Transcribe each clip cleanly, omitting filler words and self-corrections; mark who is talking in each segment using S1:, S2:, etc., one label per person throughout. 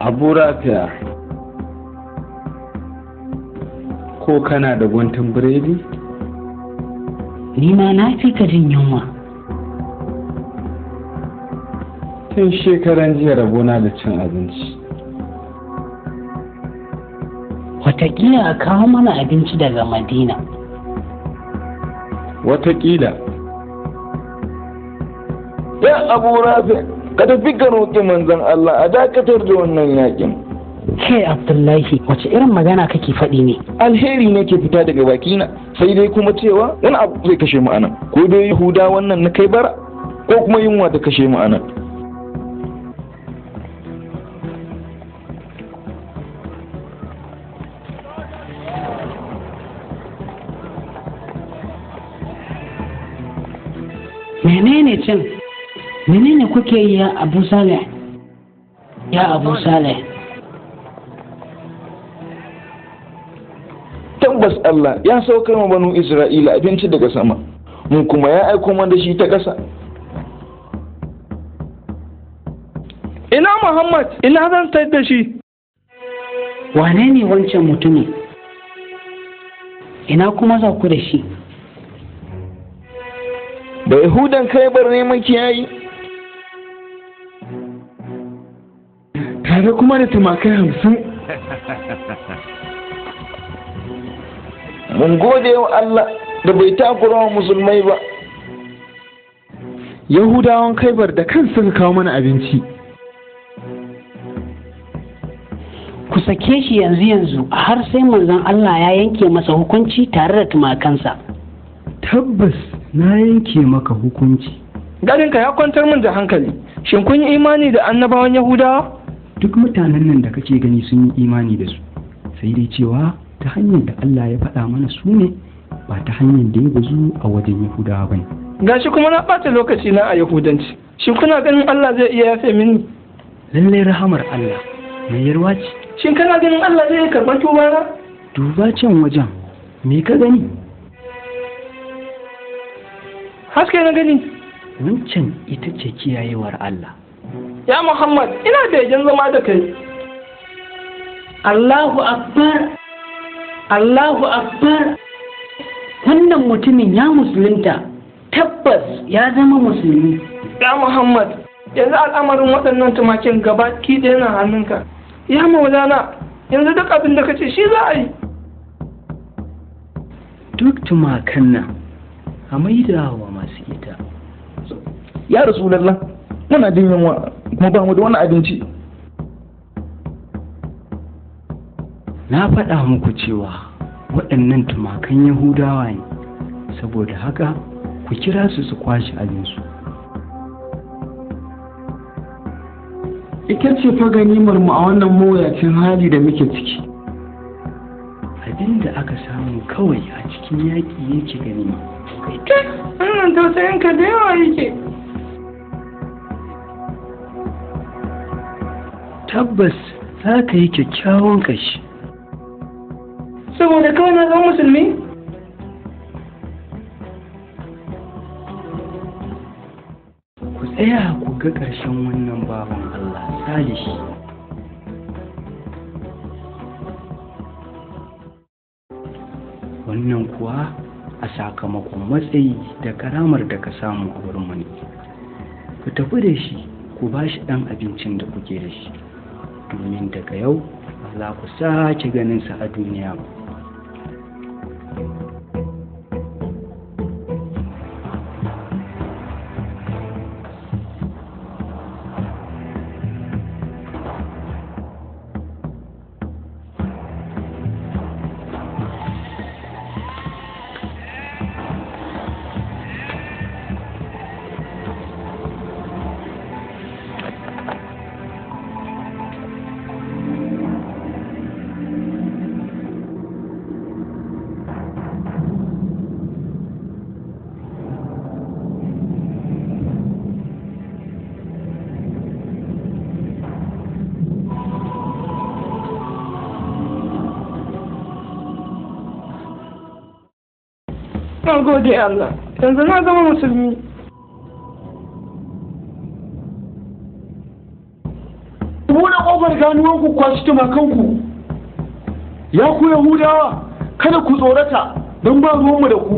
S1: Abu Rafi'a, ko kana da guntun biredi?
S2: Ni ma na fi ka jin yunwa.
S1: Tun shekaran jiya rabona da cin abinci.
S2: Wataƙila a kawo mana abinci daga Madina.
S1: Wataƙila.
S3: Ya Abu Rafi, ka tafi ka roƙi manzon Allah a dakatar da wannan yakin.
S2: Kai Abdullahi, wace irin magana kake faɗi ne?
S3: Alheri ne ke fita daga bakina, sai dai kuma cewa wani abu zai kashe mu anan. Ko dai Yahuda wannan na kai bara, ko kuma yunwa ta kashe mu anan.
S2: Menene cin? Menene kuke yi ya Abu Saleh? Ya Abu Saleh.
S3: Tabbas Allah ya saukar ma banu Isra'ila abinci daga sama, mu kuma ya aiko mana da shi ta ƙasa.
S4: Ina Muhammad, ina zan tayar da shi?
S2: Wane ne wancan mutumin? Ina kuma za ku da shi?
S3: Ba Yahudan Khaibar ne makiyayi?
S1: Tare kuma da tumakai 50.
S3: Mun gode wa Allah da bai takura wa musulmai ba.
S1: Yahudawan Khaibar da kansu suka kawo mana abinci.
S2: Ku sake shi yanzu yanzu har sai manzon Allah ya yanke masa hukunci tare da tumakansa.
S5: Tabbas na yanke maka hukunci.
S4: Ganinka ya kwantar min da hankali. Shin kun yi imani da annabawan Yahudawa?
S5: Duk mutanen nan da kake gani sun yi imani da su. Sai dai cewa ta hanyar da Allah ya faɗa mana su ne ba ta hanyar da ya bazu a wajen Yahudawa ba ne.
S4: Gashi kuma na ɓata lokaci na a Yahudanci. Shin kuna ganin Allah zai iya yafe mini?
S5: Lallai rahamar Allah mai yarwa ce.
S4: Shin kana ganin Allah zai karɓar tuba na?
S5: Duba can wajen, me ka gani?
S4: Haske na gani.
S5: Wancan ita ce kiyayewar Allah.
S4: Ya Muhammad, ina begen zama da kai.
S2: Allahu Akbar! Allahu Akbar! Wannan mutumin ya musulunta, tabbas ya zama musulmi.
S4: Ya Muhammad, yanzu al'amarin waɗannan tumakin gaba ki ɗaya na hannunka. Ya Maulana, yanzu duk abin da kace shi za a yi.
S5: Duk tumakan nan a maida wa masu ita.
S3: Ya Rasulallah, muna jin yunwa kuma ba mu da wani abinci.
S5: Na faɗa muku cewa waɗannan tumakan Yahudawa ne, saboda haka ku kira su su kwashe abinsu.
S1: Ita ce fa ganimar mu a wannan mawuyacin hali da muke ciki.
S5: Abin da aka samu kawai a cikin yaƙi yake ganima.
S4: Kai, wannan tausayin ka da yawa yake.
S5: Tabbas za ka yi kyakkyawan ƙashi.
S4: Saboda kawai na zama musulmi?
S5: Ku tsaya ku ga ƙarshen wannan bawan Allah salihi. Wannan kuwa a sakamakon matsayi da karamar da ka samu a wurinmu ne. Ku tafi da shi, ku ba shi ɗan abincin da kuke da shi, domin daga yau ba za ku sake ganinsa a duniya ba.
S4: Na gode Allah, yanzu na zama musulmi.
S1: Buɗe ƙofar ganuwanku, kwashi tumakanku. Ya ku Yahudawa, kada ku tsorata don ba ruwanmu da ku.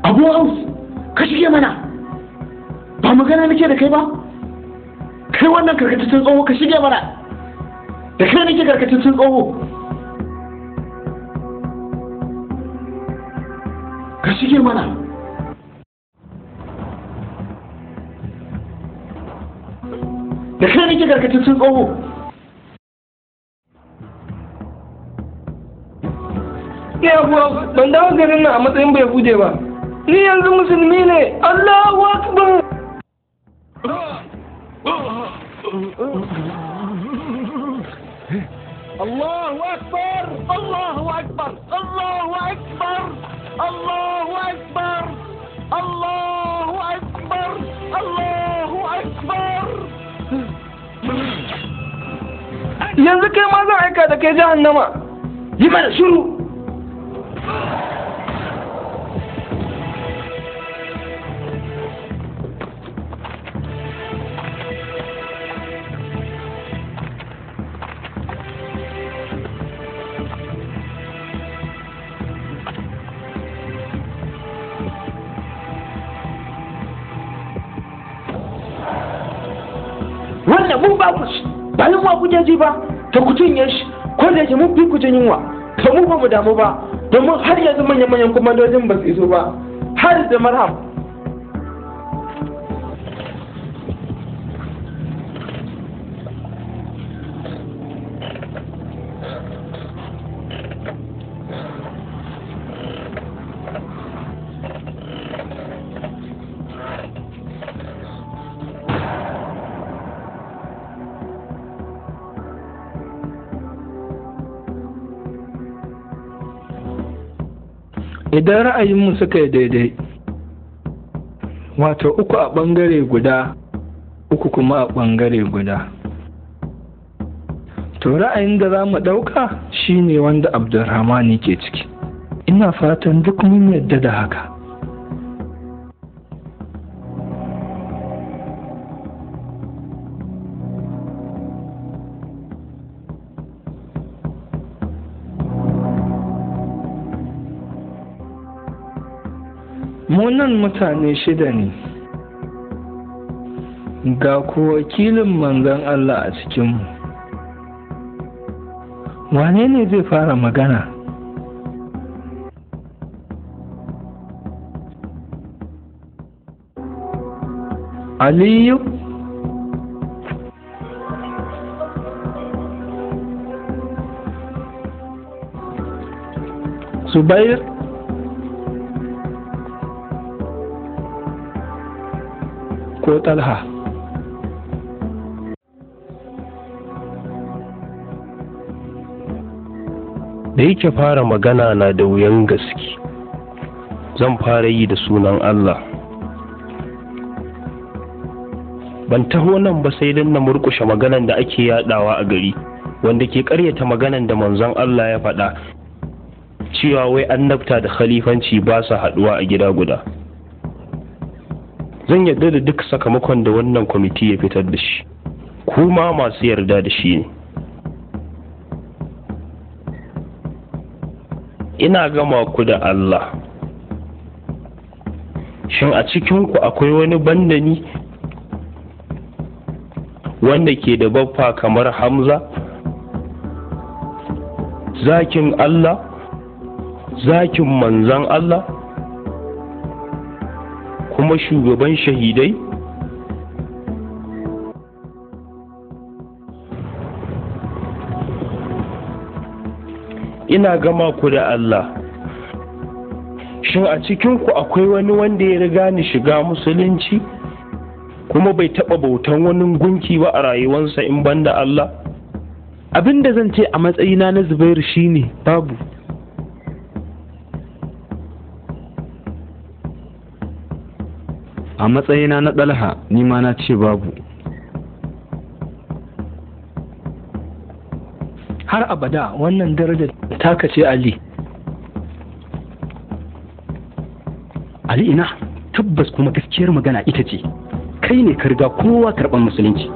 S1: Abu Aus, ka shige mana. Ba magana nake da kai ba. Kai wannan karkataccen tsoho, ka shige mana. Da kai nake, karkataccen tsoho. Ka shige mana. Da kai nake, karkataccen tsoho.
S4: Ni Abu Aus, ban dawo garin nan a matsayin Bayahude ba. Ni yanzu musulmi ne. Allahu Akbar!
S6: الله أكبر، الله أكبر، الله أكبر، الله أكبر، الله أكبر، الله أكبر.
S4: Yanzu kai ma zan aika da kai jahannama.
S1: Yi mana shiru.
S7: Mun ba ku shi, ba yunwa kuke ji ba, ta ku cinye shi, ko da yake mun fi ku jin yunwa. To mu ba mu damu ba, domin har yanzu manyan-manyan kwamandojin ba su iso ba, har da marham.
S4: Idan ra'ayinmu suka yi daidai, wato 3 a ɓangare guda, 3 kuma a ɓangare guda, to ra'ayin da za mu ɗauka shine wanda Abdulrahman yake ciki. Ina fatan duk mun yarda da haka. Mu nan mutane 6 ne, ga ku wakilin manzon Allah a cikinmu. Wane ne zai fara magana? Aliyu? Zubair? Ko Talha?
S8: Da yake fara magana na da wuyan gaske, zan fara yi da sunan Allah. Ban taho nan ba sai don na murƙushe maganan da ake yadawa a gari, wanda ke ƙaryata maganan da manzon Allah ya faɗa, cewa wai annabta da khalifanci ba su haɗuwa a gida guda. Zan yarda da duk sakamakon da wannan kwamiti ya fitar da shi, kuma masu yarda da shi ne. Ina gama ku da Allah, shin a cikinku akwai wani bandani wanda ke da baffa kamar Hamza, zakin Allah, zakin manzan Allah, kuma shugaban shahidai? Ina gama ku da Allah, shin a cikinku akwai wani wanda ya riga ni shiga musulunci kuma bai taɓa bautan wani gunki ba a rayuwarsa in banda Allah?
S7: Abin da zan ce a matsayina na Zubairu shine babu.
S5: A matsayina na Ɗalha, ni ma na ce babu.
S4: Har abada wannan darajar taka ce Ali.
S5: Ali ina, tabbas kuma gaskiyar magana ita ce, kai ne ka riga kowa karɓar musulunci.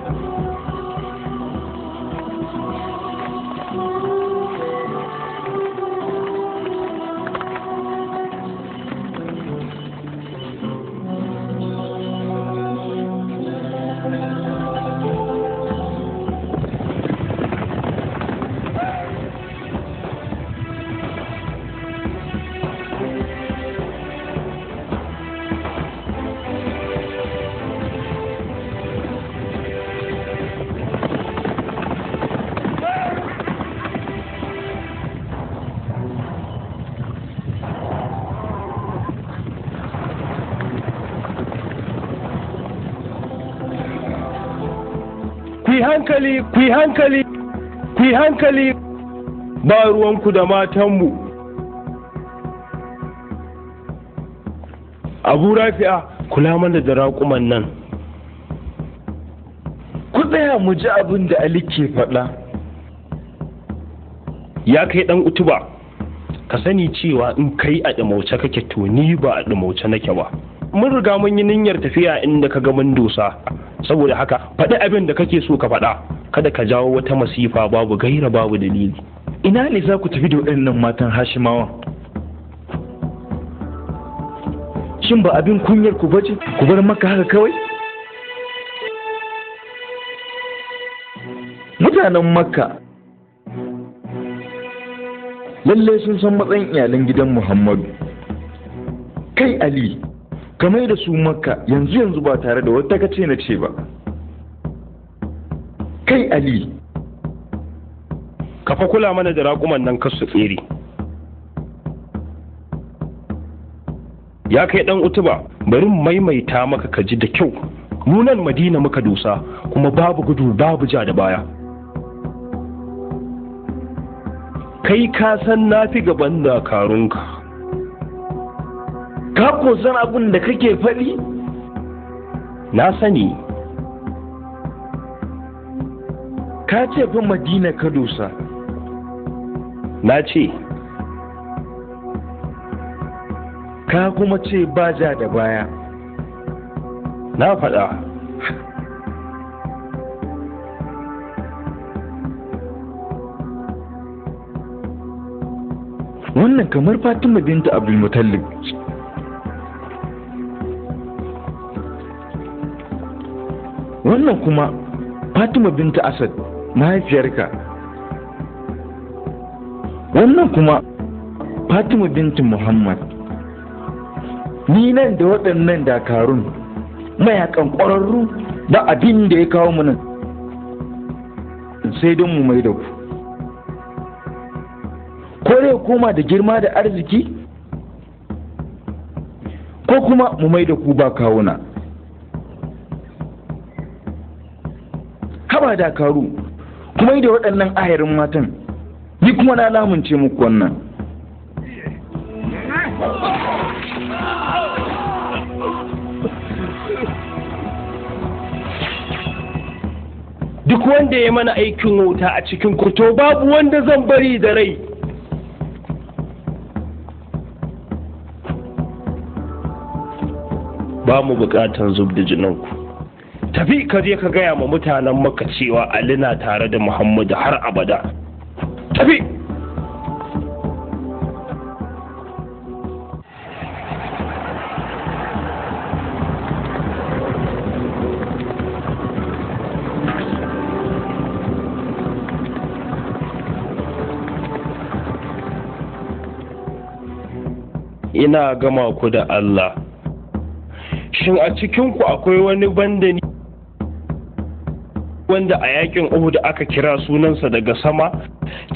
S8: Hankali, ku yi hankali, ku yi hankali, ba ruwanku da matanmu. Abu Rafi'a, kula mana da raƙuman nan.
S3: Ku tsaya mu ji abin da Ali ke faɗa.
S8: Ya kai ɗan Utuba, ka sani cewa in kai a ɗumauce kake to ni ba a ɗumauce nake ba. Mun riga mun yi niyyar tafiya inda ka ga mun dosa. Saboda haka faɗi abin da kake so ka faɗa, kada ka jawo wata masifa babu gaira babu dalili.
S3: Ina ne za ku tafi da waɗannan matan Hashimawa? Shin ba abin kunyar ku bace ku bar maka haka kawai? Mutanen Makka lalle sun san matsayin iyalan gidan Muhammadu. Kai Ali, ka mai da su Makka yanzu yanzu ba tare da wata kace na ce ba. Kai Ali,
S8: ka fa kula mana da raƙuman nan kar su tsere. Ya kai dan Utuba, bari mu maimaita maka ka ji da kyau. Mu nan Madina muka dosa, kuma babu gudu babu ja da baya. Kai ka san na fi gaban dakarunka.
S3: Ka ko san abin da kake faɗi?
S8: Na sani.
S3: Ka ce fa Madina ka dosa.
S8: Na ce.
S3: Ka kuma ce ba ja da baya.
S8: Na faɗa.
S3: Wannan kamar Fatima binta Abdulmutallib. Wannan kuma Fatima binta Asad, mahaifiyarka. Wannan kuma Fatima binta Muhammad. Ni nan da waɗannan dakarun mayakan ƙwararru ba abin da ya kawo mu nan sai don mu mai da ku. Ko dai koma da girma da arziki, ko kuma mu mai da ku ba kawuna. Haba dakaru, kuma yi da waɗannan ayarin matan, ni kuma na lamunce muku wannan.
S8: Duk wanda ya mana aikin wuta a cikin kurto babu wanda zan bari da rai. Ba mu bukatan zub da jinanku. Tafi ka je ka gaya ma mutanen Makka cewa Ali na tare da Muhammadu har abada. Tafi! Ina gama ku da Allah. Shin a cikinku akwai wani banda ni wanda a yakin Uhud aka kira sunansa daga sama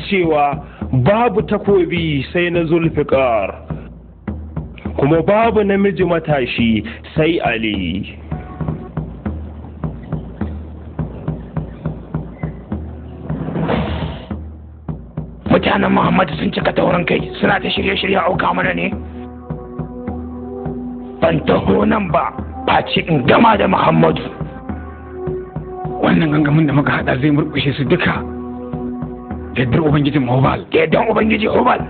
S8: cewa babu takobi sai na Zulfiqar, kuma babu namiji matashi sai Ali?
S1: Mutanen Muhammadu sun cika taurin kai, suna ta shirye-shirye auka mana ne. Ban taho nan ba face in gama da Muhammadu.
S9: Wannan gangamin da muka hada zai murkushe su duka. Da yardar Ubangijin Hubal.
S1: Da yardar Ubangiji Hubal.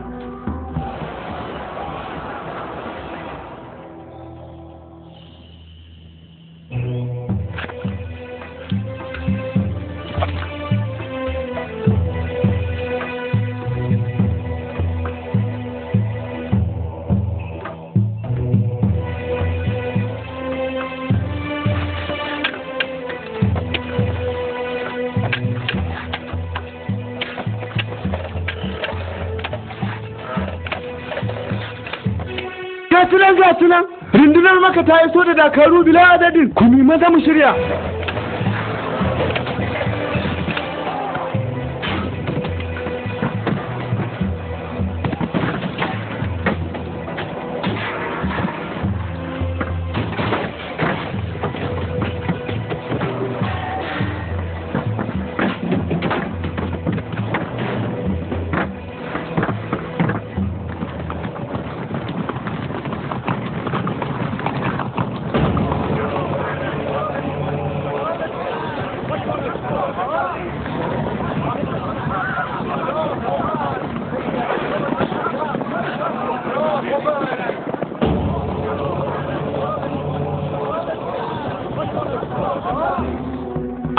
S7: Ga sunan rundunar Maka ta iso da dakaru bila adadin. Ku mi maza mu shirya.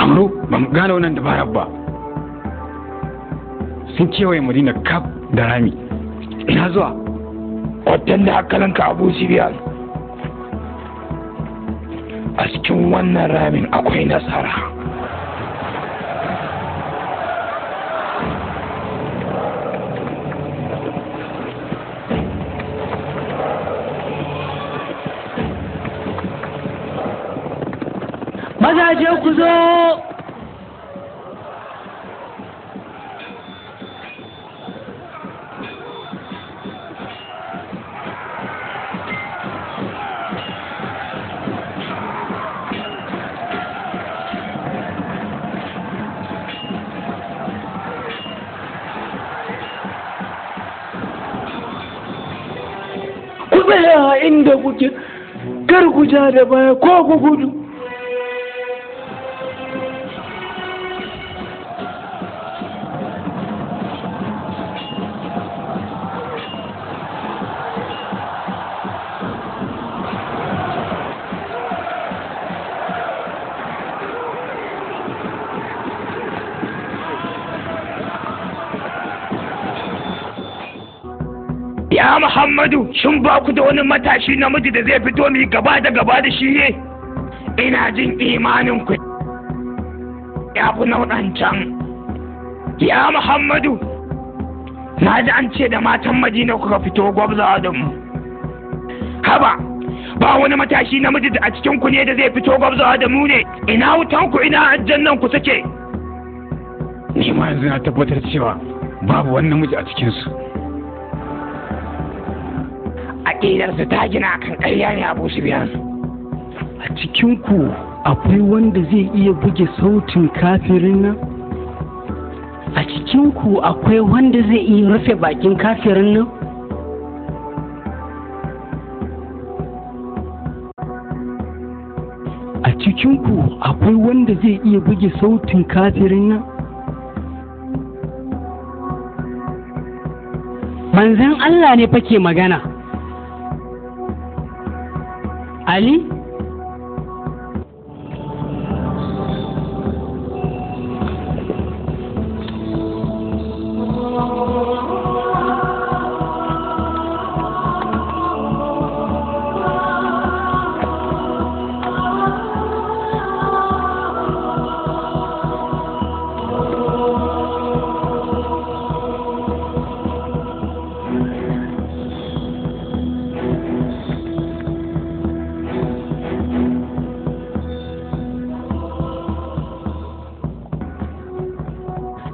S9: Amru, ba mu gane wannan dabarar ba. Sun kewaye Madina kaf da rami. Ina zuwa.
S1: Kwantar da hankalinka Abu Sufyan. A cikin wannan ramin akwai nasara.
S2: Mazaje ku zo.
S7: Ku tsaya inda kuke, kar ku ja da baya ko ku gudu.
S9: Ya Muhammadu, shin ba ku da wani matashi namiji da zai fito mu gaba da gaba da shi ne? Ina jin imanin ku ya fi na waɗancan. Ya Muhammadu, na ji an ce da matan Madina kuka fito gwabzawa da mu. Haba, ba wani matashi namiji da a cikin ku ne da zai fito gwabzawa da mu ne? Ina wutan ku, ina aljannan ku suke? Ni ma yanzu na tabbatar cewa babu wani namiji a cikinsu. Aƙidarsu ta gina kan ƙarya ne, Abu Sufyan.
S5: A cikinku akwai wanda zai iya buge sautin kafirin nan?
S2: A cikinku akwai wanda zai iya rufe bakin kafirin nan?
S5: A cikinku akwai wanda zai iya buge sautin kafirin nan?
S2: Manzon Allah ne fa ke magana. Ali?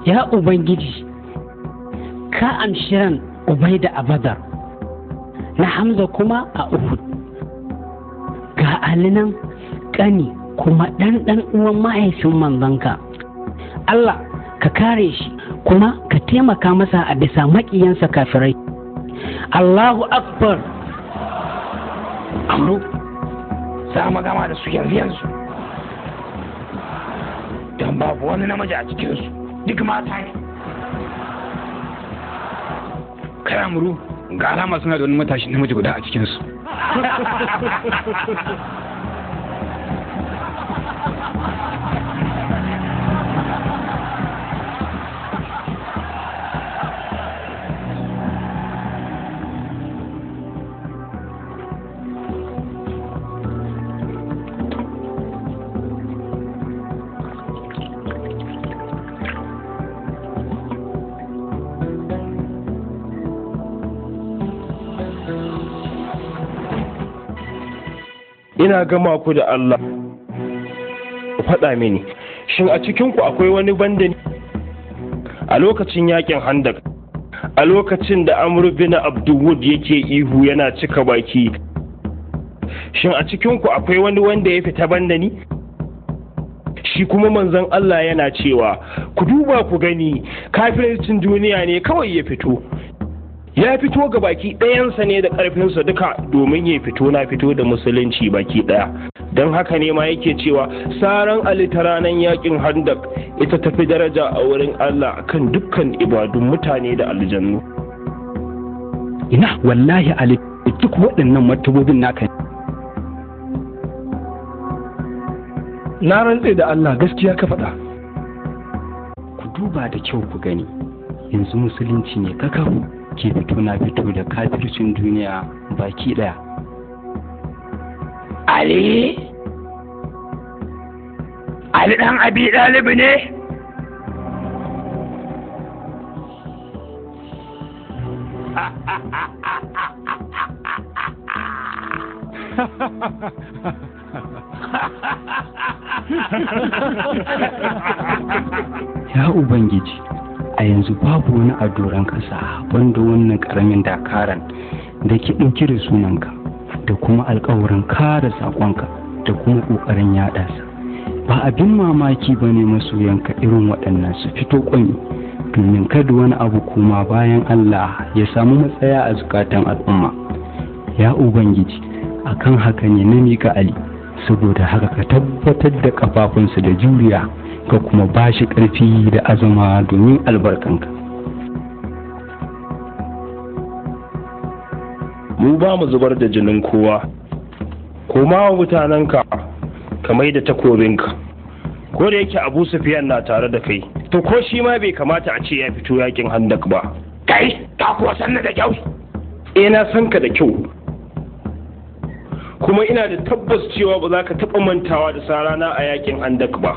S2: Ya Ubangiji, ka amshi ran Ubaida a Badar, na Hamza kuma a Uhud. Ga Ali nan ƙani kuma ɗan ɗan uwan mahaifin manzonka. Allah ka kare shi kuma ka taimaka masa a bisa maƙiyansa kafirai. Allahu Akbar!
S9: Amru, za mu gama da su yanzu yanzu. Don babu wani namiji a cikinsu. Duk mata ne.
S10: Kai Amru, ga alama suna da wani matashi namiji guda a cikinsu.
S8: Ina gama ku da Allah, ku faɗa mini, shin a cikinku akwai wani banda ni a lokacin yakin Handak, a lokacin da Amr bin Abdulwud yake ihu yana cika baki, shin a cikinku akwai wani wanda ya fita banda ni? Shi kuma manzon Allah yana cewa, ku duba ku gani, kafircin duniya ne kawai ya fito. Ya fito ga baki ɗayansa ne da ƙarfinsa duka domin ya fito na fito da musulunci baki ɗaya. Don haka ne ma yake cewa saran Ali ta ranar yakin Handak ita tafi daraja a wurin Allah kan dukkan ibadun mutane da aljannu.
S5: Ina wallahi Ali, duk waɗannan martabobin naka.
S4: Na rantse da Allah gaskiya ka faɗa.
S5: Ku duba da kyau ku gani, yanzu musulunci ne kakaf ke fito na fito da kafircin duniya baki ɗaya.
S9: Ali? Ali ɗan Abi Ɗalibi ne?
S5: Ya Ubangiji, a yanzu babu wani a doron ƙasa banda wannan ƙaramin dakaran da ke ɗauke da sunanka da kuma alkawarin kare saƙonka da kuma ƙoƙarin yaɗa sa. Ba abin mamaki ba ne masoyanka irin waɗannan su fito ƙwami domin kada wani abu koma bayan Allah ya samu matsaya a zukatan al'umma. Ya Ubangiji, akan haka ne na miƙa Ali, saboda haka ka tabbatar da ƙafafunsa da juriya, ka kuma ba shi ƙarfi da azama domin albarkanka.
S8: Mu ba mu zubar da jinin kowa, koma wa mutanenka ka mai da takobinka. Ko da yake Abu Sufyan na tare da kai, to ko shi ma bai kamata a ce ya fito yakin Handak ba.
S9: Kai, ka kuwa san da kyau?
S8: Eh, na san ka da kyau. Kuma ina da tabbas cewa ba za ka taɓa mantawa da sarana a yakin Handak ba.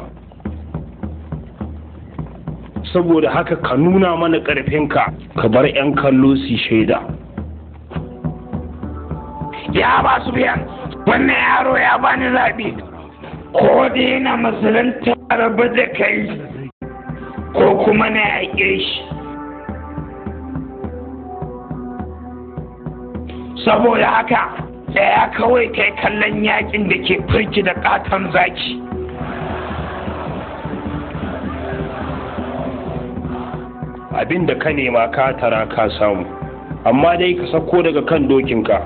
S8: Saboda haka ka nuna mana ƙarfinka, ka bar 'yan kallo su shaida.
S9: Ya ba su biyan, wannan yaro ya bani zaɓi. Ko dai na musulunta rabu da kai, ko kuma na yaƙe shi. Saboda haka, tsaya kawai kai kallon yaƙin da ke firki da ƙaton zaki.
S8: Abin da ka nema ka tara ka samu, amma dai ka sako daga kan dokinka.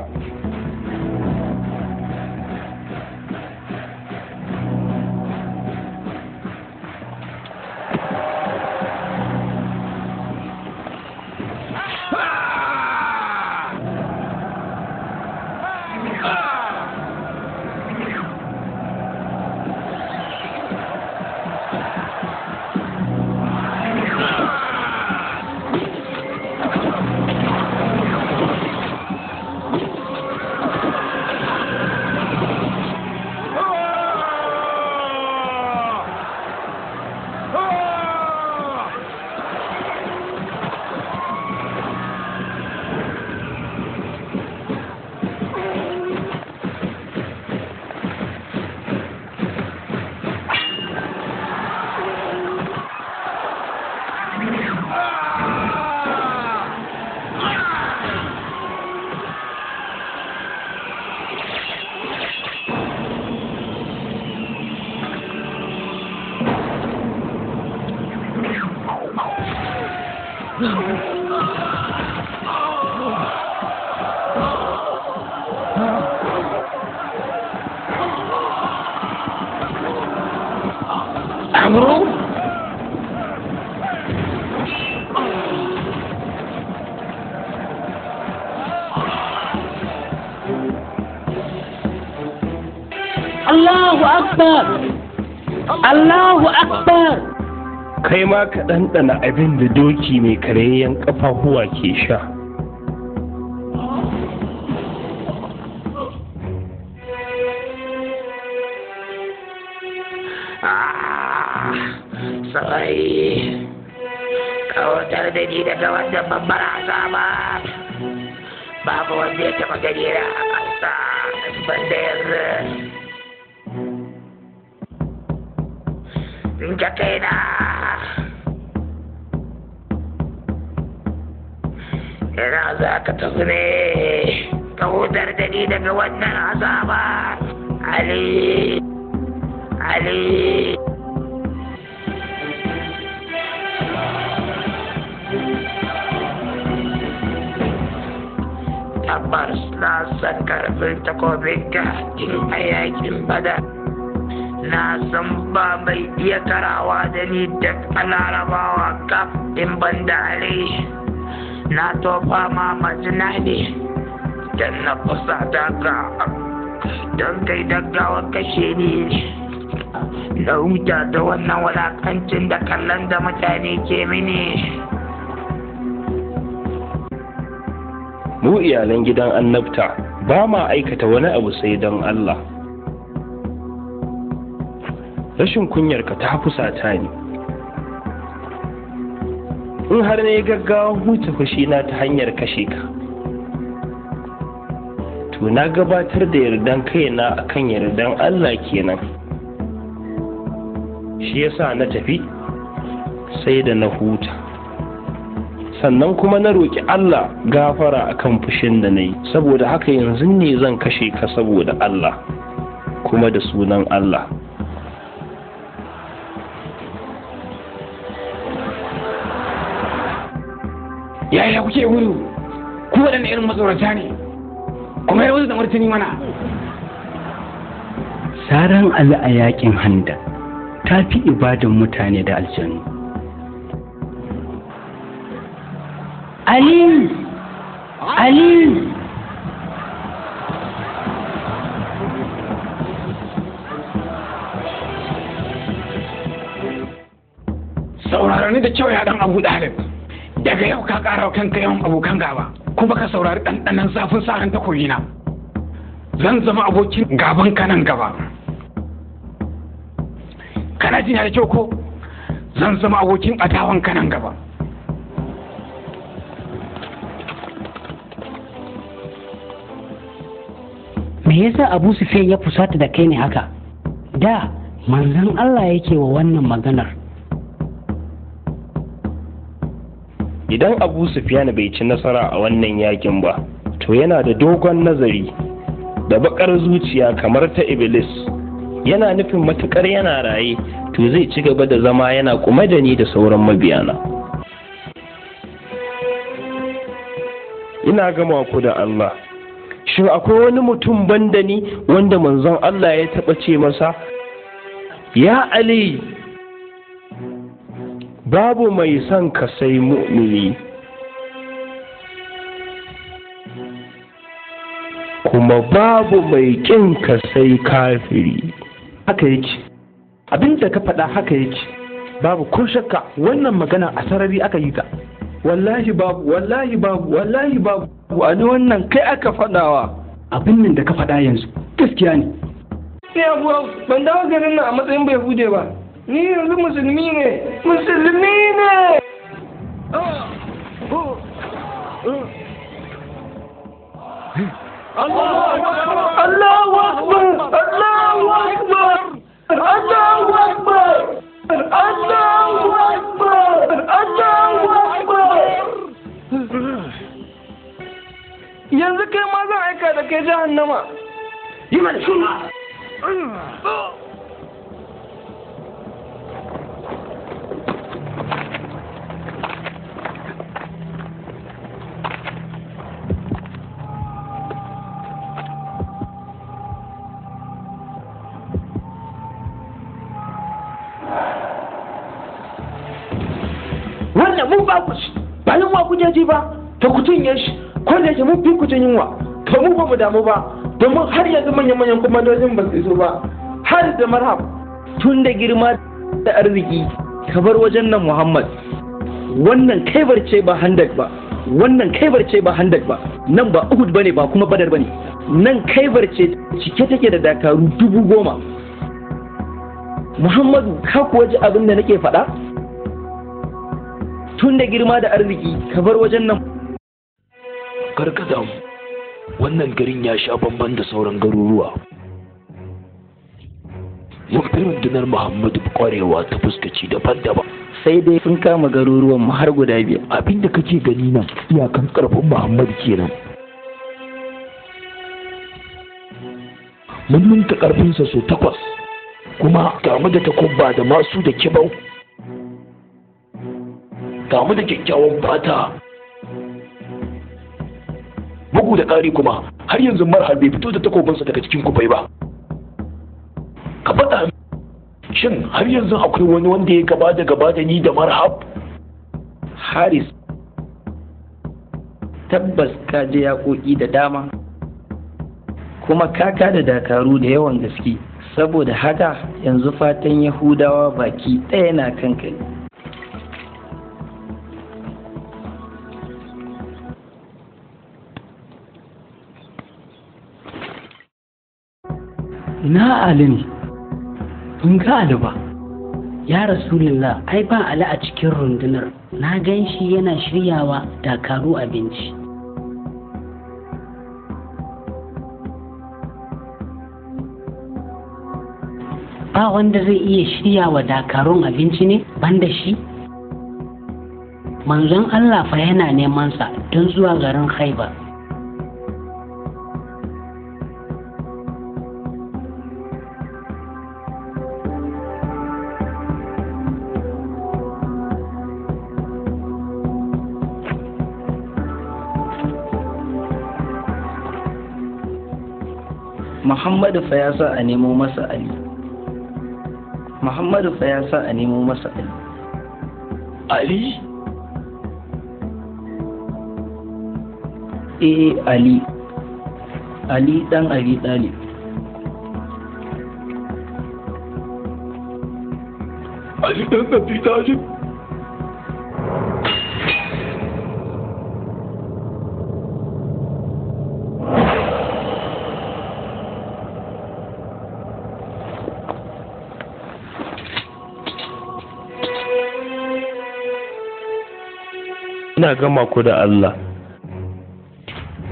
S9: Amru?
S2: Allahu Akbar! Allahu Akbar!
S8: Kai ma ka ɗanɗana abin da doki mai karayayyen ƙafafuwa ke sha.
S9: Saurayi, kawatar da ni daga wannan babbar azaba. Babu wanda ya taɓa gani na a ƙasa banda yanzu. In ka kai na. Ina za ka tafi ne, ka hutar da ni daga wannan azaba. Ali, Ali. Tabbas na san karfin takobinka tun a yakin Badar. Na san ba mai iya karawa da ni duk a Larabawa kaf in ban da Ali. Na tofa ma majina ne don na fusata ka, don kai gaggawa kashe ni. Na huta da wannan wulakancin da kallon da mutane ke mini.
S8: Mu iyalan gidan annabta ba ma aikata wani abu sai don Allah. Rashin kunyarka ta fusata ni. In har na yi gaggawa huce fushina ta hanyar kashe ka, To na gabatar da yardan kaina akan yardan Allah kenan. Shi yasa na tafi sai da na huta, sannan kuma na roƙi Allah gafara akan fushin da na yi. Saboda haka yanzu ne zan kashe ka saboda Allah kuma da sunan Allah.
S10: Yaya kuke gudu? Ku waɗanne irin matsorata ne? Kuma ya wuce da martani mana.
S5: Saran Ali a yakin Handa ta fi ibadan mutane da aljanu.
S2: Ali! Ali!
S10: Saurara ni da kyau ya dan Abu Dalib. Daga yau ka ƙara wa kanka yawan abokan gaba, kuma ka saurari ɗanɗanon zafin sa'an takobina. Zan zama abokin gaban ka nan gaba. Kana jina da kyau ko? Zan zama abokin adawan ka nan gaba.
S2: Me yasa Abu Sufyan ya fusata da kai ne haka? Da manzon Allah yake wa wannan maganar.
S8: Idan Abu Sufyan bai ci nasara a wannan yakin ba, to yana da dogon nazari da bakar zuciya kamar ta Iblis. Yana nufin matukar yana raye, to zai ci gaba da zama yana kuma da ni da sauran mabiyana. Ina gama ku da Allah. Shin akwai wani mutum banda ni wanda manzon Allah ya taɓa ce masa, Ya Ali, babu mai son ka sai mu'mini, kuma babu mai ƙin ka sai kafiri.
S7: Haka yake, abin da ka faɗa haka yake, babu ko shakka wannan magana a sarari aka yi ta.
S4: Wallahi babu, wallahi babu, wallahi babu. Ali wannan kai aka faɗawa.
S5: Abin nan da ka faɗa yanzu gaskiya ne.
S4: Ni Abu ban dawo garin nan a matsayin bai hude ba. Ni yanzu musulmi ne, musulmi ne. Allahu Akbar, Allahu Akbar, Allahu Akbar, Allahu Akbar, Allahu Akbar. Yanzu kai ma zan aika da kai jahannama.
S1: Yi mana shiru. Wannan mun ba ku shi, ba yunwa kuke ji ba, to ku cinye shi, ko da yake mun fi ku jin yunwa, to mu ba mu damu ba, domin har yanzu manyan-manyan kwamandojin ba su iso ba, har da marhab.
S3: Tun da girma da arziki, ka bar wajen nan Muhammad. Wannan kaibar ce ba Handak ba, wannan kaibar ce ba Handak ba, nan ba Uhud bane ba kuma Badar bane. Nan kaibar ce cike take da dakaru 10,000. Muhammadu, ka kuwa ji abin da nake faɗa? Tun da girma da arziki, ka bar wajen nan.
S11: Kar ka damu, wannan garin ya sha bamban da sauran garuruwa. Mun fi rundunar Muhammadu kwarewa ta fuskaci daban-daban.
S12: Sai dai sun kama garuruwan mu har guda 5.
S11: Abin da kake gani nan iyakan karfin Muhammadu kenan. Mun ninka karfinsa sau 8, kuma ga mu da takubba da masu da kibau. Ga mu da kyakkyawan fata. Bugu da ƙari kuma har yanzu Marhal bai fito da takobinsa daga cikin kufai ba. Ka faɗa, shin har yanzu akwai wani wanda ya gaba da gaba da ni da Marhab?
S12: Haris, tabbas ka je yaƙoƙi da dama, kuma kaka da dakaru da yawan gaske. Saboda haka yanzu fatan Yahudawa baki ɗaya na kanka ne.
S5: Ina Ali ne? Ban ga Ali ba.
S2: Ya Rasulullah, ai ba Ali a cikin rundunar. Na gan shi yana shiryawa dakaru abinci. Ba wanda zai iya shirya wa dakarun abinci ne banda shi? Manzon Allah fa yana neman sa don zuwa garin Khaibar.
S12: Muhammadu fa ya sa a nemo masa Ali. Muhammadu fa ya sa a nemo masa Ali.
S11: Ali?
S12: Eh, Ali. Ali dan Abi Talib.
S11: Ali dan Abi Talib.
S8: Ina gama ku da Allah.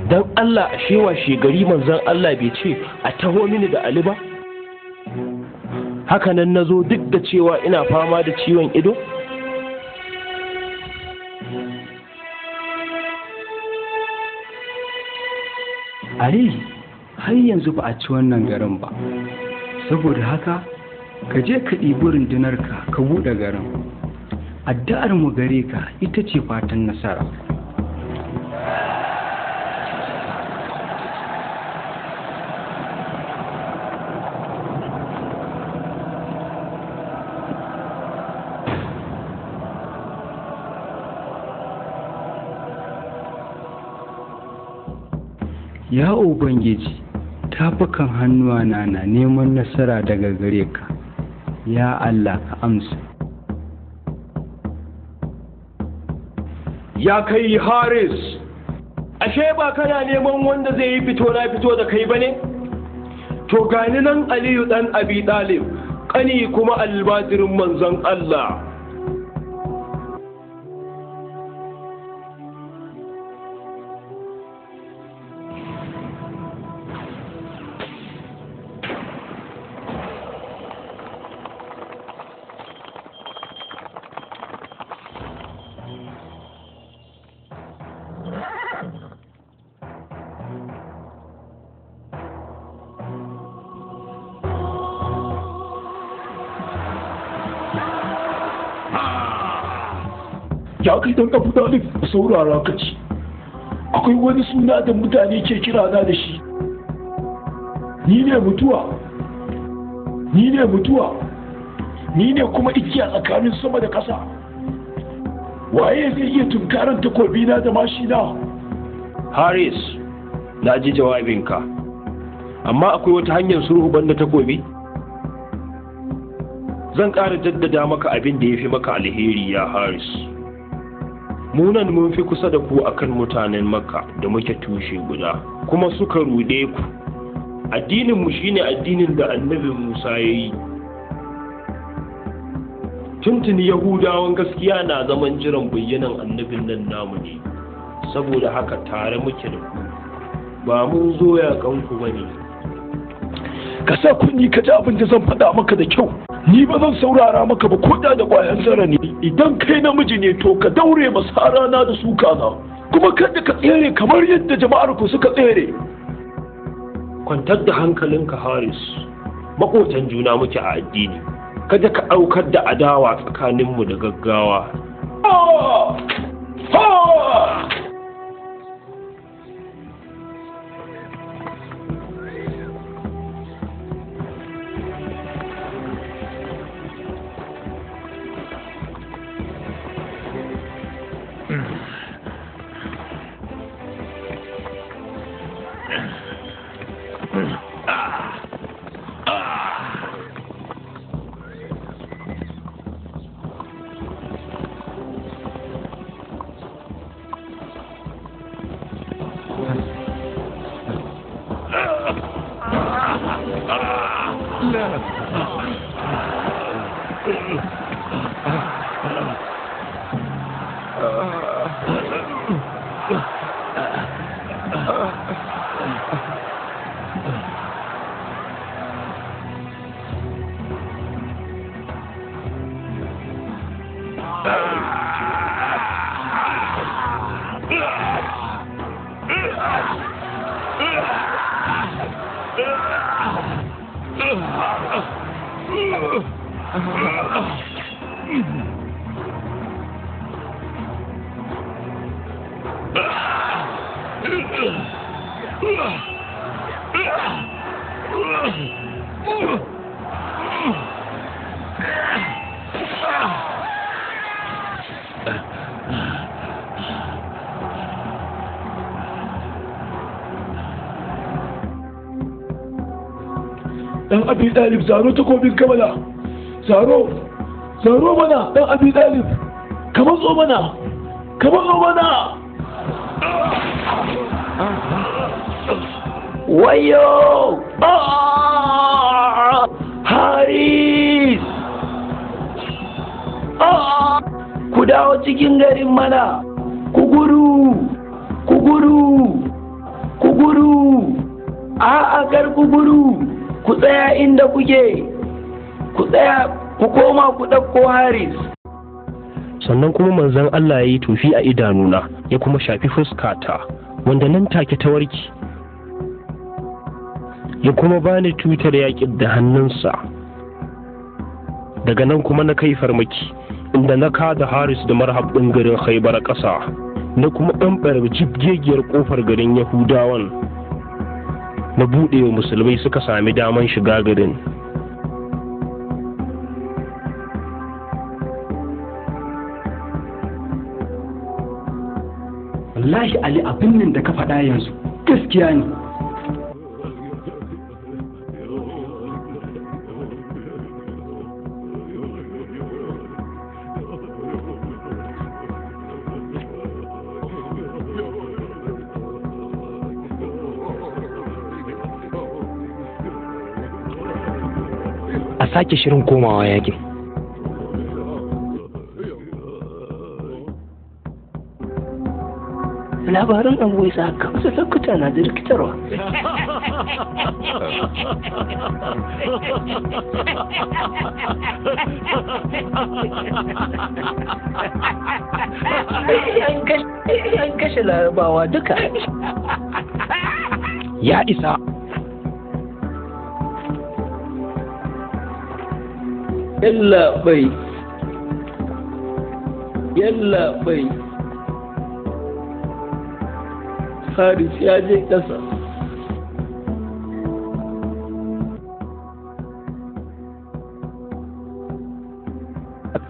S8: Dan Allah, ashe washe gari manzon Allah bai ce a taho mini da Ali ba? Hakanan na zo duk da cewa ina fama da ciwon ido?
S5: Ali, har yanzu ba a ci wannan garin ba. Saboda haka, ka je ka ɗibi rundunarka ka buɗe garin. Addu'ar mu gare ka ita ce fatan nasara. Ya Ubangiji, tafukan hannuwana na neman nasara daga gare ka. Ya Allah, ka amsa.
S8: Ya kai Haris, ashe ba kana neman wanda zai yi fito na fito da kai bane? To gani nan Aliyu dan Abi Talib, kani kuma albajirin manzon Allah.
S11: Ya kai dan Abu Talib, saurara ka ci. Akwai wani suna da mutane ke kira na da shi. Ni ne mutuwa. Ni ne mutuwa. Ni ne kuma igiya tsakanin sama da ƙasa. Waye zai iya tunkarar takobina da mashina?
S8: Haris, na ji jawabinka. Amma akwai wata hanyar sulhu banda takobi? Zan ƙara jaddada maka abin da ya fi maka alheri, ya Haris. Munan mun fi kusa da ku akan mutanen Makka da muke tushe guda, kuma suka rude ku. Addininmu shine addinin da Annabi Musa ya yi. Tuntuni Yahudawan gaskiya na zaman jiran bayyanan annabin nan namu ne, saboda haka tare muke da ku, ba mun zo yaƙanku ba ne.
S11: Ka sa kunni ka ji abin da zan faɗa maka da kyau. Ni ba zan saurara maka ba ko da ƙwayan zara ne. Idan kai namiji ne, to ka daure masara na da suka na, kuma kada ka tsere kamar yadda jama'ar ku suka tsere.
S8: Kwantar da hankalinka, Haris. Maƙotan juna muke a addini. Kada ka aukar da adawa tsakaninmu da gaggawa.
S11: Dan Abi Dalib, zaro takobin kamala, zaro, zaro mana. Dan Abi Dalib, ka matso mana, ka matso mana.
S12: Wayo! Haris! Ku dawo cikin garin mana! Ku gudu! Ku gudu! Ku gudu! A'a, kar ku gudu! Ku tsaya inda kuke! Ku tsaya, ku koma ku ɗauko Haris!
S8: Sannan kuma manzon Allah ya yi tofi a idanuna, ya kuma shafi fuskata, wanda nan take ta warke. Ya kuma bani tutar yaƙin da hannunsa. Daga nan kuma na kai farmaki, inda na kada Haris da Marhab ɗin garin Khaibar ƙasa, na kuma ɓamɓare jibgegiyar ƙofar garin Yahudawan, na buɗe wa musulmai suka sami daman shiga garin.
S5: Wallahi Ali, abin nan da ka faɗa yanzu gaskiya ne.
S3: A sake shirin komawa yakin.
S4: Labarin Abu Isa wasu lokuta na da rikitarwa. An kashe larabawa duka.
S3: Ya isa.
S12: Yallaɓai, yallaɓai, Haris ya je ƙasa.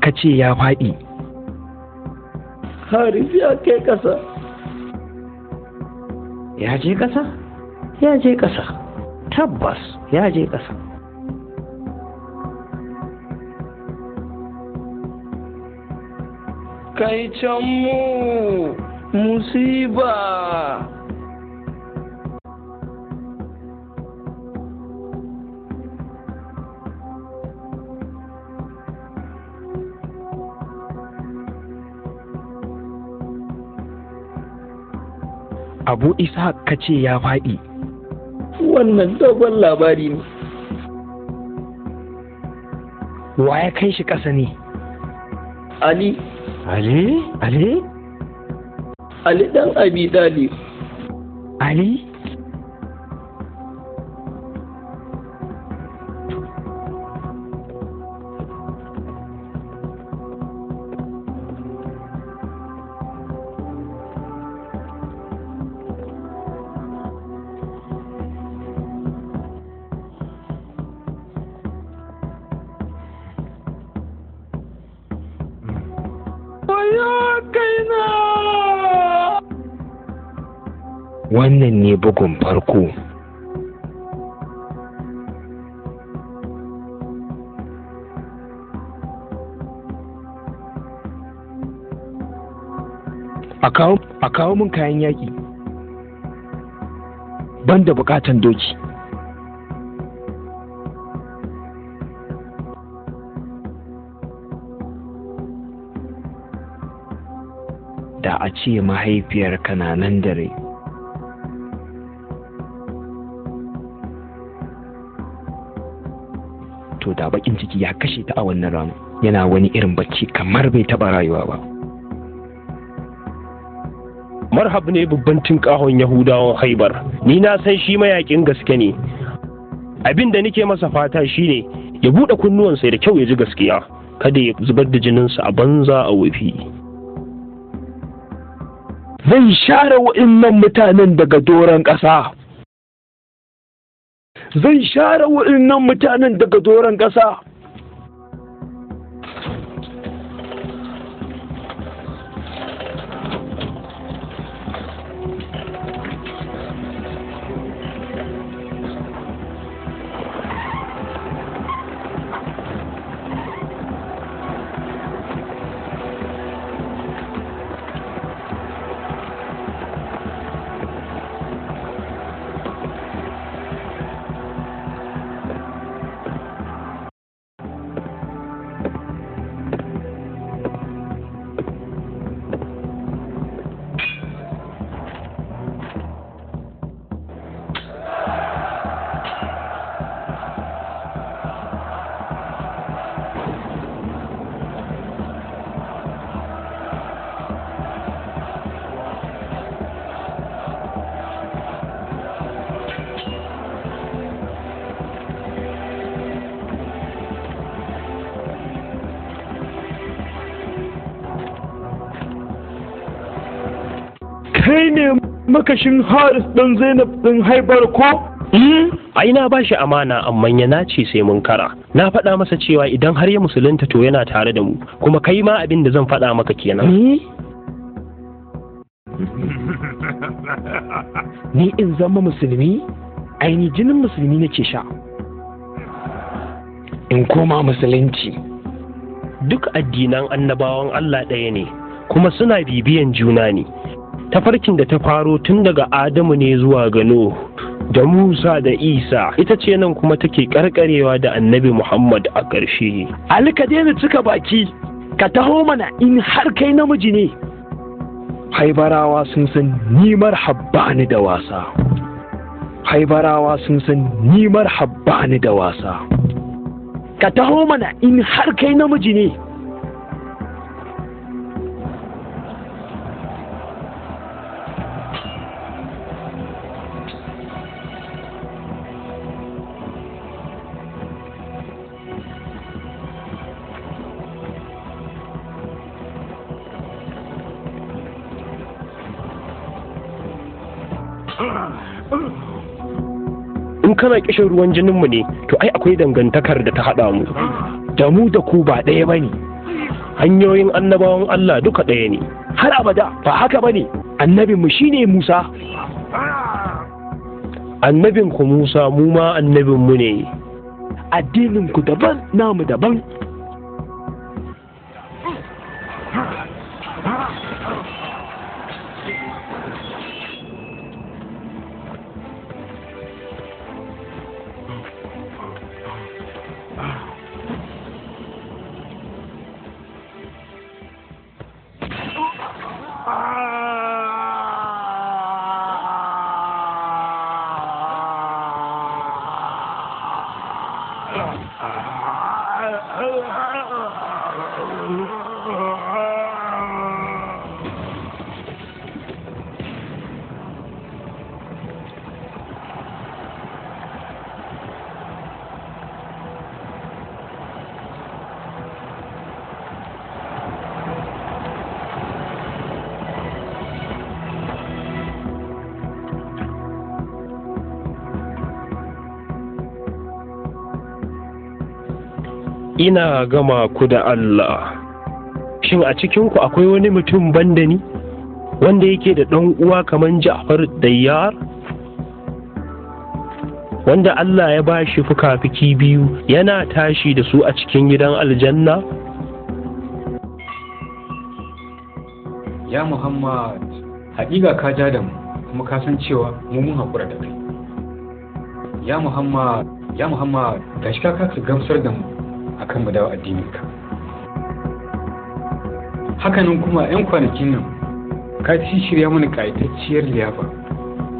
S3: Ka ce ya faɗi.
S12: Haris ya kai ƙasa.
S13: Ya je ƙasa? Ya je ƙasa. Tabbas ya je ƙasa.
S4: Kai can mu musiba.
S3: Abu Isa, ka ce ya faɗi.
S12: Wannan dogon labari ne.
S3: Wa ya kai shi ƙasa ne?
S12: Ali.
S3: Ali? Ali?
S12: Ali ɗan Abi Dalib.
S3: Ali? Wannan ne bugun farko. A kawo min kayan yaƙi, ban da buƙatan doki. Da a ce mahaifiyarka na nan da rai, to da bakin ciki ya kashe ta a wannan rana. Yana wani irin bacci kamar bai taɓa rayuwa ba.
S8: Marhab ne babban tinkahon Yahudawan Haibar. Ni na san shi mayakin gaske ne. Abin da nake masa fata shine ya buɗe kunnuwansa da kyau ya ji gaskiya, kada ya zubar da jininsa a banza a wofi.
S11: Zan share wa'innan mutanen daga doron ƙasa. Zan share wa'innan mutanen daga doron ƙasa. Kai ne makashin Haris ɗan Zainab ɗin Haibar ko?
S8: Ai na ba shi amana, amma ya nace sai mun kara. Na faɗa masa cewa idan har ya musulunta to yana tare da mu, kuma kai ma abin da zan faɗa maka kenan.
S11: Ni in zama musulmi? Ai ni jinin musulmi nake sha. In koma musulunci.
S8: Duk addinan annabawan Allah ɗaya ne, kuma suna bibiyan juna ne. Tafarkin da ta faro tun daga Adamu ne zuwa ga Nuhu da Musa da Isa, ita ce nan kuma take karkarewa da Annabi Muhammad a ƙarshe.
S11: Ali, ka daina cika baki, ka taho mana in har kai namiji ne. Haibarawa sun san ni marhabba ni da wasa. Haibarawa sun san ni marhabba ni da wasa. Ka taho mana in har kai namiji ne.
S8: In kana kishin ruwan jininmu ne, to ai akwai dangantakar da ta haɗa mu.
S11: Da mu da ku ba ɗaya bane.
S8: Hanyoyin annabawan Allah duka ɗaya ne.
S11: Har abada ba haka bane. Annabinmu shine Musa.
S8: Annabin ku Musa, mu ma annabin mu ne.
S11: Addinin ku daban, namu daban.
S8: Ina gama ku da Allah, shin a cikinku akwai wani mutum banda ni wanda yake da ɗan uwa kamar Ja'far Dayyar, wanda Allah ya ba shi fuka-fuki biyu yana tashi da su a cikin gidan aljanna?
S10: Ya Muhammad, haƙiƙa ka ja da mu, kuma ka san cewa mu mun haƙura da kai. Ya Muhammad, ya Muhammad, gashi ka kasa gamsar da mu akan mu dawo addininka. Hakanan kuma 'yan kwanakin nan ka ci shirya mana ƙayatacciyar liyafa.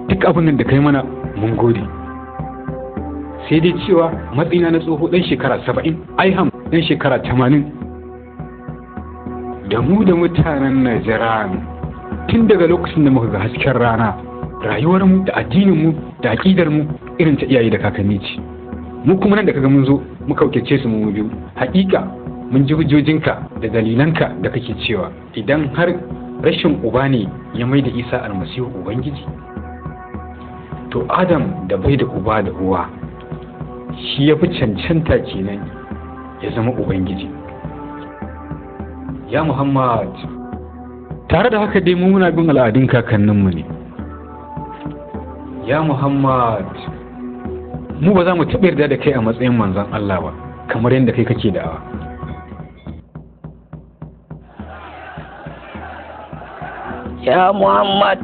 S10: Duk abin nan da kai mana mun gode. Sai dai cewa matsayina na tsoho ɗan shekara 70, Aiham ɗan shekara 80, da mu da mutanen Najran tun daga lokacin da muka ga hasken rana, rayuwarmu da addininmu da aƙidarmu irin ta iyaye da kakanni ce. Mu kuma nan da kaga mun zo muka wakilce su mu biyu. Haƙiƙa mun ji hujjojinka da dalilanka da kake cewa idan har rashin uba ne ya mai da Isa Almasihu Ubangiji, to Adam da bai da uba da uwa shi ya fi cancanta kenan ya zama Ubangiji. Ya Muhammad, tare da haka dai mu muna bin al'adun kakanninmu ne. Ya Muhammad, mu ba za mu taɓa yarda da kai a matsayin manzon Allah ba, kamar yadda kai kake da'awa.
S12: Ya Muhammad,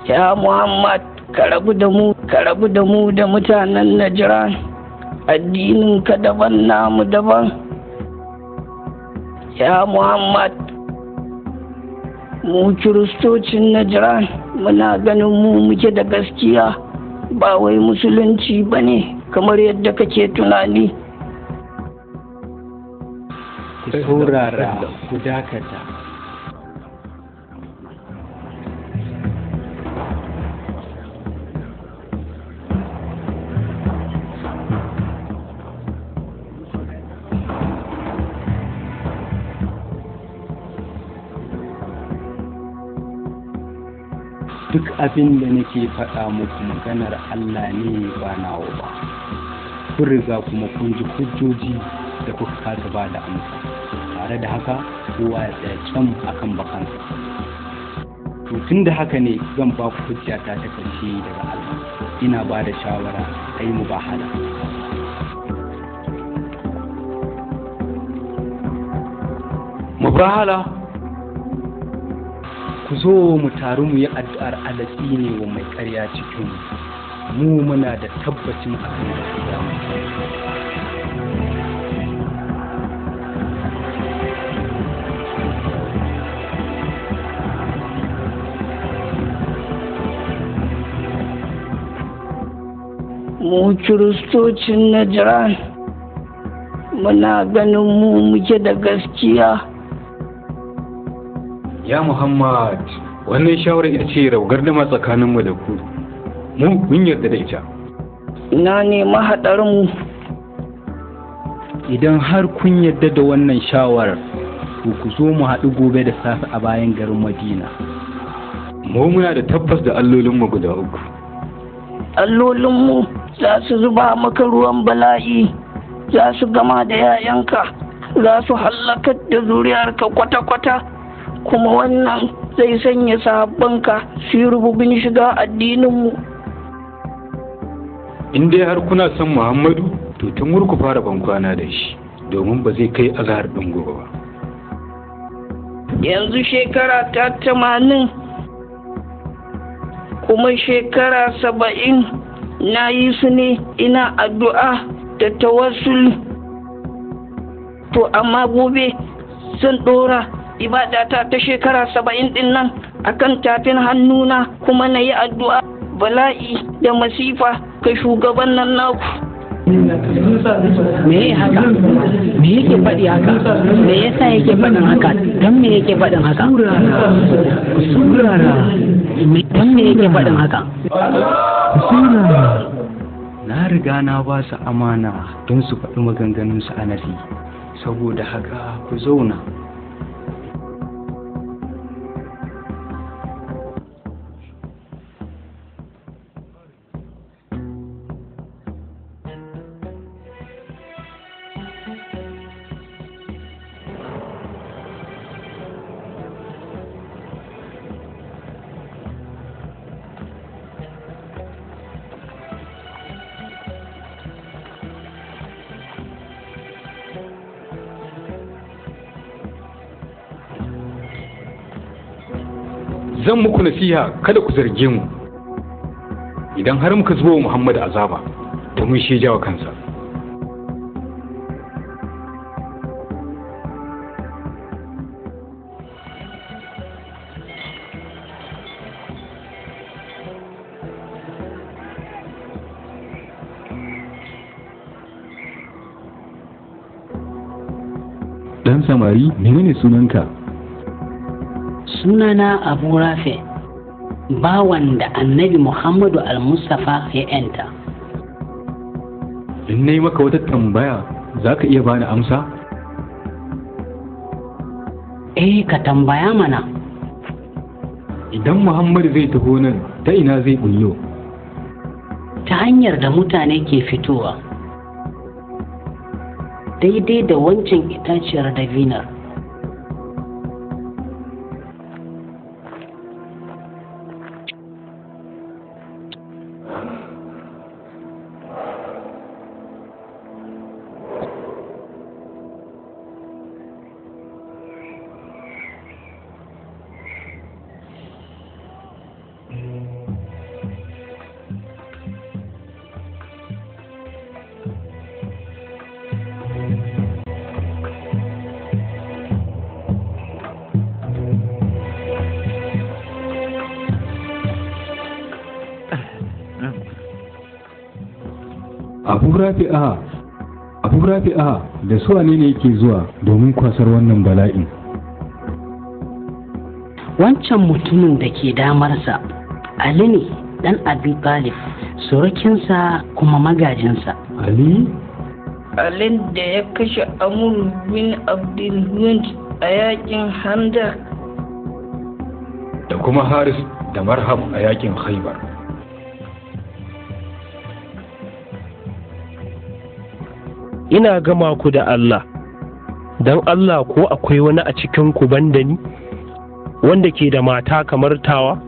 S12: ya Muhammad, ka rabu da mu, ka rabu da mu da mutanen Najran. Addinin ka daban, namu daban. Ya Muhammad, mu Kiristocin Najran muna ganin mu muke da gaskiya, ba wai musulunci ba ne kamar yadda kake tunani.
S5: Ku saurara, ku dakata. Duk abin da nake faɗa muku maganar Allah ne ba nawa ba. Kun riga kuma kun ji hujjoji da kuka kasa ba da amsa. Tare da haka kowa ya tsaya can akan bakansa. To tun da haka ne zan ba ku hujjata ta ƙarshe daga Allah. Ina ba da shawara a yi mubahala.
S10: Mubahala?
S5: Ku zo mu taru mu yi addu'ar alatsi ne wa mai ƙarya cikin mu. Muna da tabbacin akan gaskiya mu.
S12: Mu Kiristocin Najran muna ganin mu muke da gaskiya.
S10: Ya Muhammad, wannan shawarar ita ce raugar dama tsakaninmu da ku. Mu mun yarda da ita.
S12: Ina ne mahaɗarmu?
S5: Idan har kun yarda da wannan shawarar, to ku zo mu haɗu gobe da safe a bayan garin Madina.
S10: Mu muna da tabbas da allolinmu guda uku.
S12: Allolinmu za su zuba maka ruwan bala'i, za su gama da 'ya'yanka, za su hallakar da zuriyarka kwata-kwata. Kuma wannan zai sanya sahabbanka su yi rububin shiga addininmu.
S10: In dai har kuna son Muhammadu, to tun wuri ku fara bankwana da shi, domin ba zai kai azahar ɗin gobe ba.
S12: Yanzu shekara ta 80 kuma shekara 70 na yi su ne ina addu'a da tawassul. To amma gobe zan ɗora ibadata ta shekara 70 din nan akan tafin hannuna, kuma na yi addu'a bala'i da masifa ga shugaban nan naku.
S2: Me haka? Me yake faɗi haka? Me yasa yake faɗin haka? Don me yake faɗin haka? Don me yake faɗin haka?
S5: Na riga na ba su amana don su faɗi maganganunsu a nasi, saboda haka ku zauna.
S10: Zan muku nasiha kada ku zarge mu idan har muka zuba wa Muhammadu azaba, domin shi jawo kansa.
S3: Dan samari, menene sunanka?
S2: Sunana Abu Rafi, bawan da Annabi Muhammadu Al-Mustafa ya yanta.
S14: In na yi maka wata tambaya, za ka iya bani amsa?
S2: Eh, ka tambaya mana.
S14: Idan Muhammadu zai taho nan, ta ina zai bullo?
S2: Ta hanyar da mutane ke fitowa. Daidai da wancan itaciyar dabinar.
S14: Abu Rafi'a, Abu Rafi'a, da su wane ne yake zuwa domin kwasar wannan bala'in?
S2: Wancan mutumin da ke damarsa, Ali ne ɗan Abi Talib, surukinsa kuma magajinsa.
S14: Ali?
S4: Alin da ya kashe Amr bin Abdulwund a yakin Handak.
S14: Da kuma Haris da Marhab a yakin Khaibar.
S8: Ina gama ku da Allah, don Allah ko akwai wani a cikin ku banda ni, wanda ke da mata kamar tawa?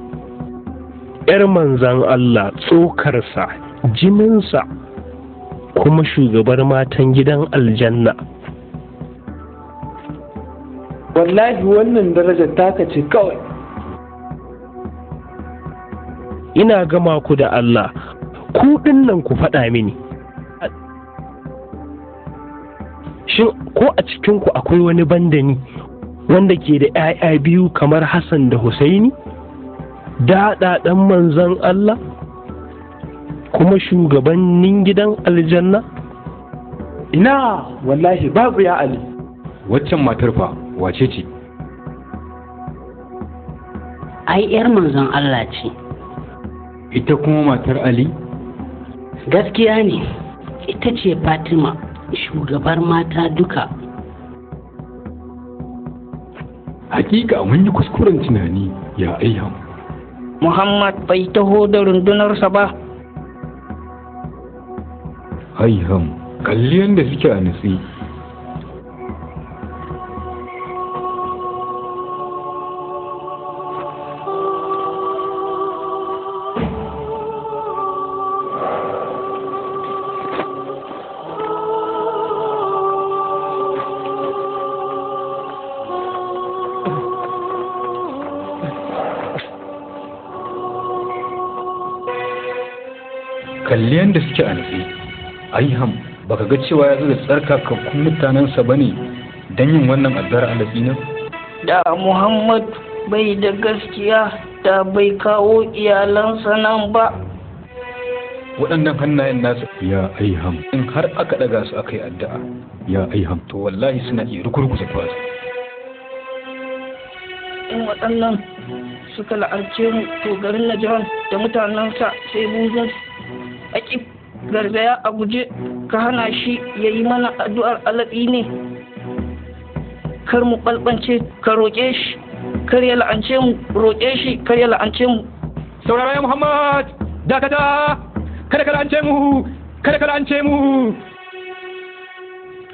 S8: ‘Yar manzan Allah, tsokarsa, jininsa, kuma shugabar matan gidan aljanna.
S1: Wallahi wannan darajar taka ce kawai.
S8: Ina gama ku da Allah, ku nan ku faɗa mini. Shin ko a cikinku akwai wani bandani wanda ke da ‘ya'ya biyu kamar Hassan da Husaini? Daɗaɗan manzon Allah kuma shugabannin gidan aljanna?
S1: Ina wallahi babu ya Ali.
S14: Waccan matar fa wace ce?
S2: Ai, ‘yar manzon Allah ce.
S14: Ita kuma matar Ali?
S2: Gaskiya ne, ita ce Fatima, shugabar mata duka.
S14: Hakika mun yi kuskuren tunani ya Aiham.
S4: Muhammad bai taho da rundunarsa ba.
S14: Aiham, kalli yadda suke a nutse. Kalli yadda suke a nutse. Aiham, baka ga cewa ya zo da tsarkakakkun mutanensa ba ne don yin wannan addu'ar alatsi nan?
S4: Da Muhammad bai da gaskiya da bai kawo iyalansa nan ba.
S14: Waɗannan hannayen nasu ya Aiham, in har aka ɗaga su aka yi addu'a ya Aiham, to wallahi suna iya rukurkusa duwatsu.
S4: In waɗannan suka la'arce mu, to garin Najran da mutanensa sai buzun Akif, garzaya a guje ka hana shi ya yi mana addu'ar alatsi ne. Kar mu ɓalɓance, ka roƙe shi, kar ya la'ance mu, roƙe shi, kar ya la'ance mu.
S14: Saurara ya Muhammad, dakata, kada ka la'ance mu, kada ka la'ance mu.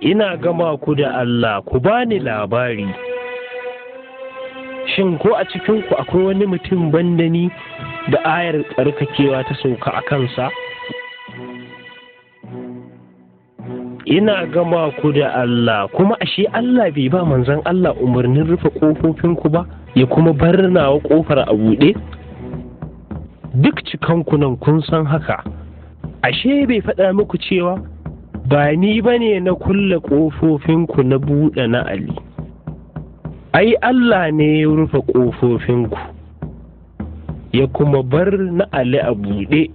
S8: Ina gama ku da Allah, ku bani labari. Shin ko a cikinku akwai wani mutum banda ni da ayar tsarkakewa ta sauka a kansa? Ina gama ku da Allah, kuma ashe Allah bai ba manzon Allah umarnin rufe ƙofofinku ba, ya kuma bar nawa ƙofar a buɗe? Duk cikanku nan kun san haka. Ashe bai faɗa muku cewa ba ni ba ne na kulle ƙofofinku na buɗe na Ali. Ai Allah ne ya rufe ƙofofinku, ya kuma bar na Ali a buɗe.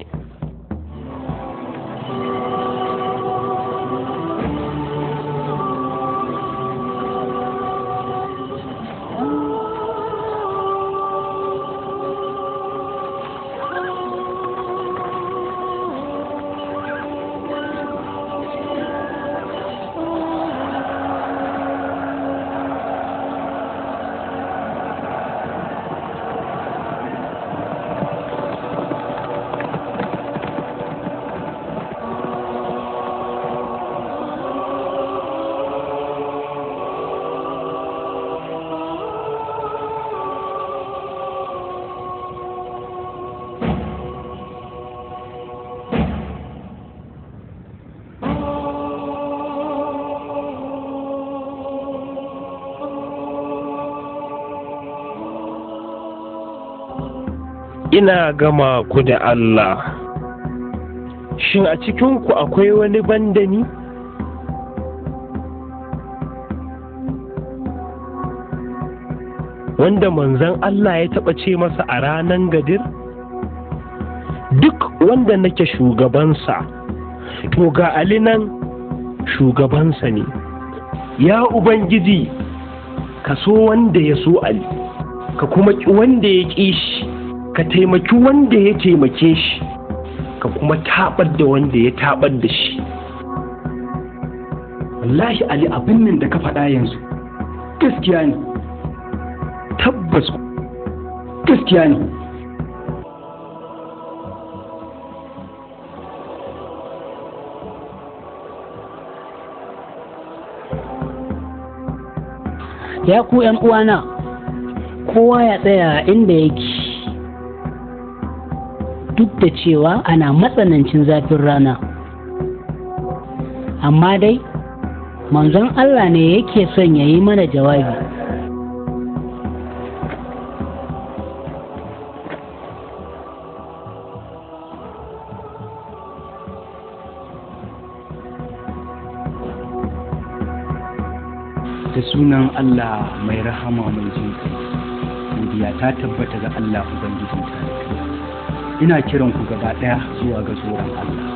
S8: Ina gama ku da Allah, shin a cikinku akwai wani bandani? Wanda manzon Allah ya taɓa ce masa a ranan Gadir, duk wanda nake shugabansa, to ga Ali nan shugabansa ne. Ya Ubangiji, ka so wanda ya so Ali, ka kuma ƙi wanda ya ƙi shi, ka taimaki wanda ya taimake shi, ka kuma taɓar da wanda ya taɓar da shi.
S5: Wallahi Ali, abin nan da ka faɗa yanzu gaskiya ne, tabbas gaskiya ne.
S2: Ya ku ‘yan uwana, kowa ya tsaya inda yake, duk da cewa ana matsanancin zafin rana, amma dai manzon Allah ne yake son ya yi mana jawabi.
S5: Da sunan Allah mai rahama mai jin kai, godiya ta tabbata ga Allah Ubangijin talikai. Ina kiran ku gaba ɗaya zuwa ga tsoron Allah.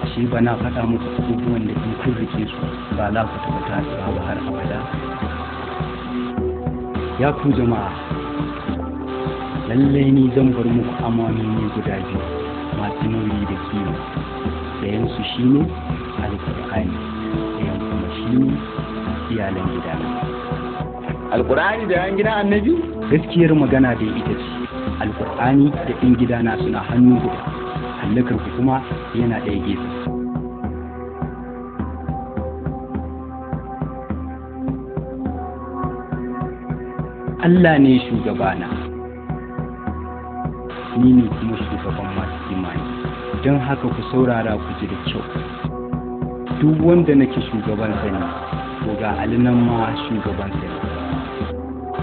S5: Ashe ba na faɗa muku abubuwan da in kun rike su ba za ku taɓa tasowa ba har abada. Ya ku jama'a, lallai ni zan bar muku amanoni guda biyu masu nauyi da kima. Ɗayansu shine Alƙur'ani, ɗayan kuma shine iyalan gidana.
S3: Alƙur'ani da yan gidan Annabi?
S5: Gaskiyar magana dai ita ce, Alƙur'ani da yan gidana suna hannu guda, hallakar ku kuma yana ɗaya gefe. Allah ne shugabana, ni ne kuma shugaban masu imani, don haka ku saurara ku ji da kyau. Duk wanda nake shugabansa ne, to ga Ali nan ma shugabansa ne.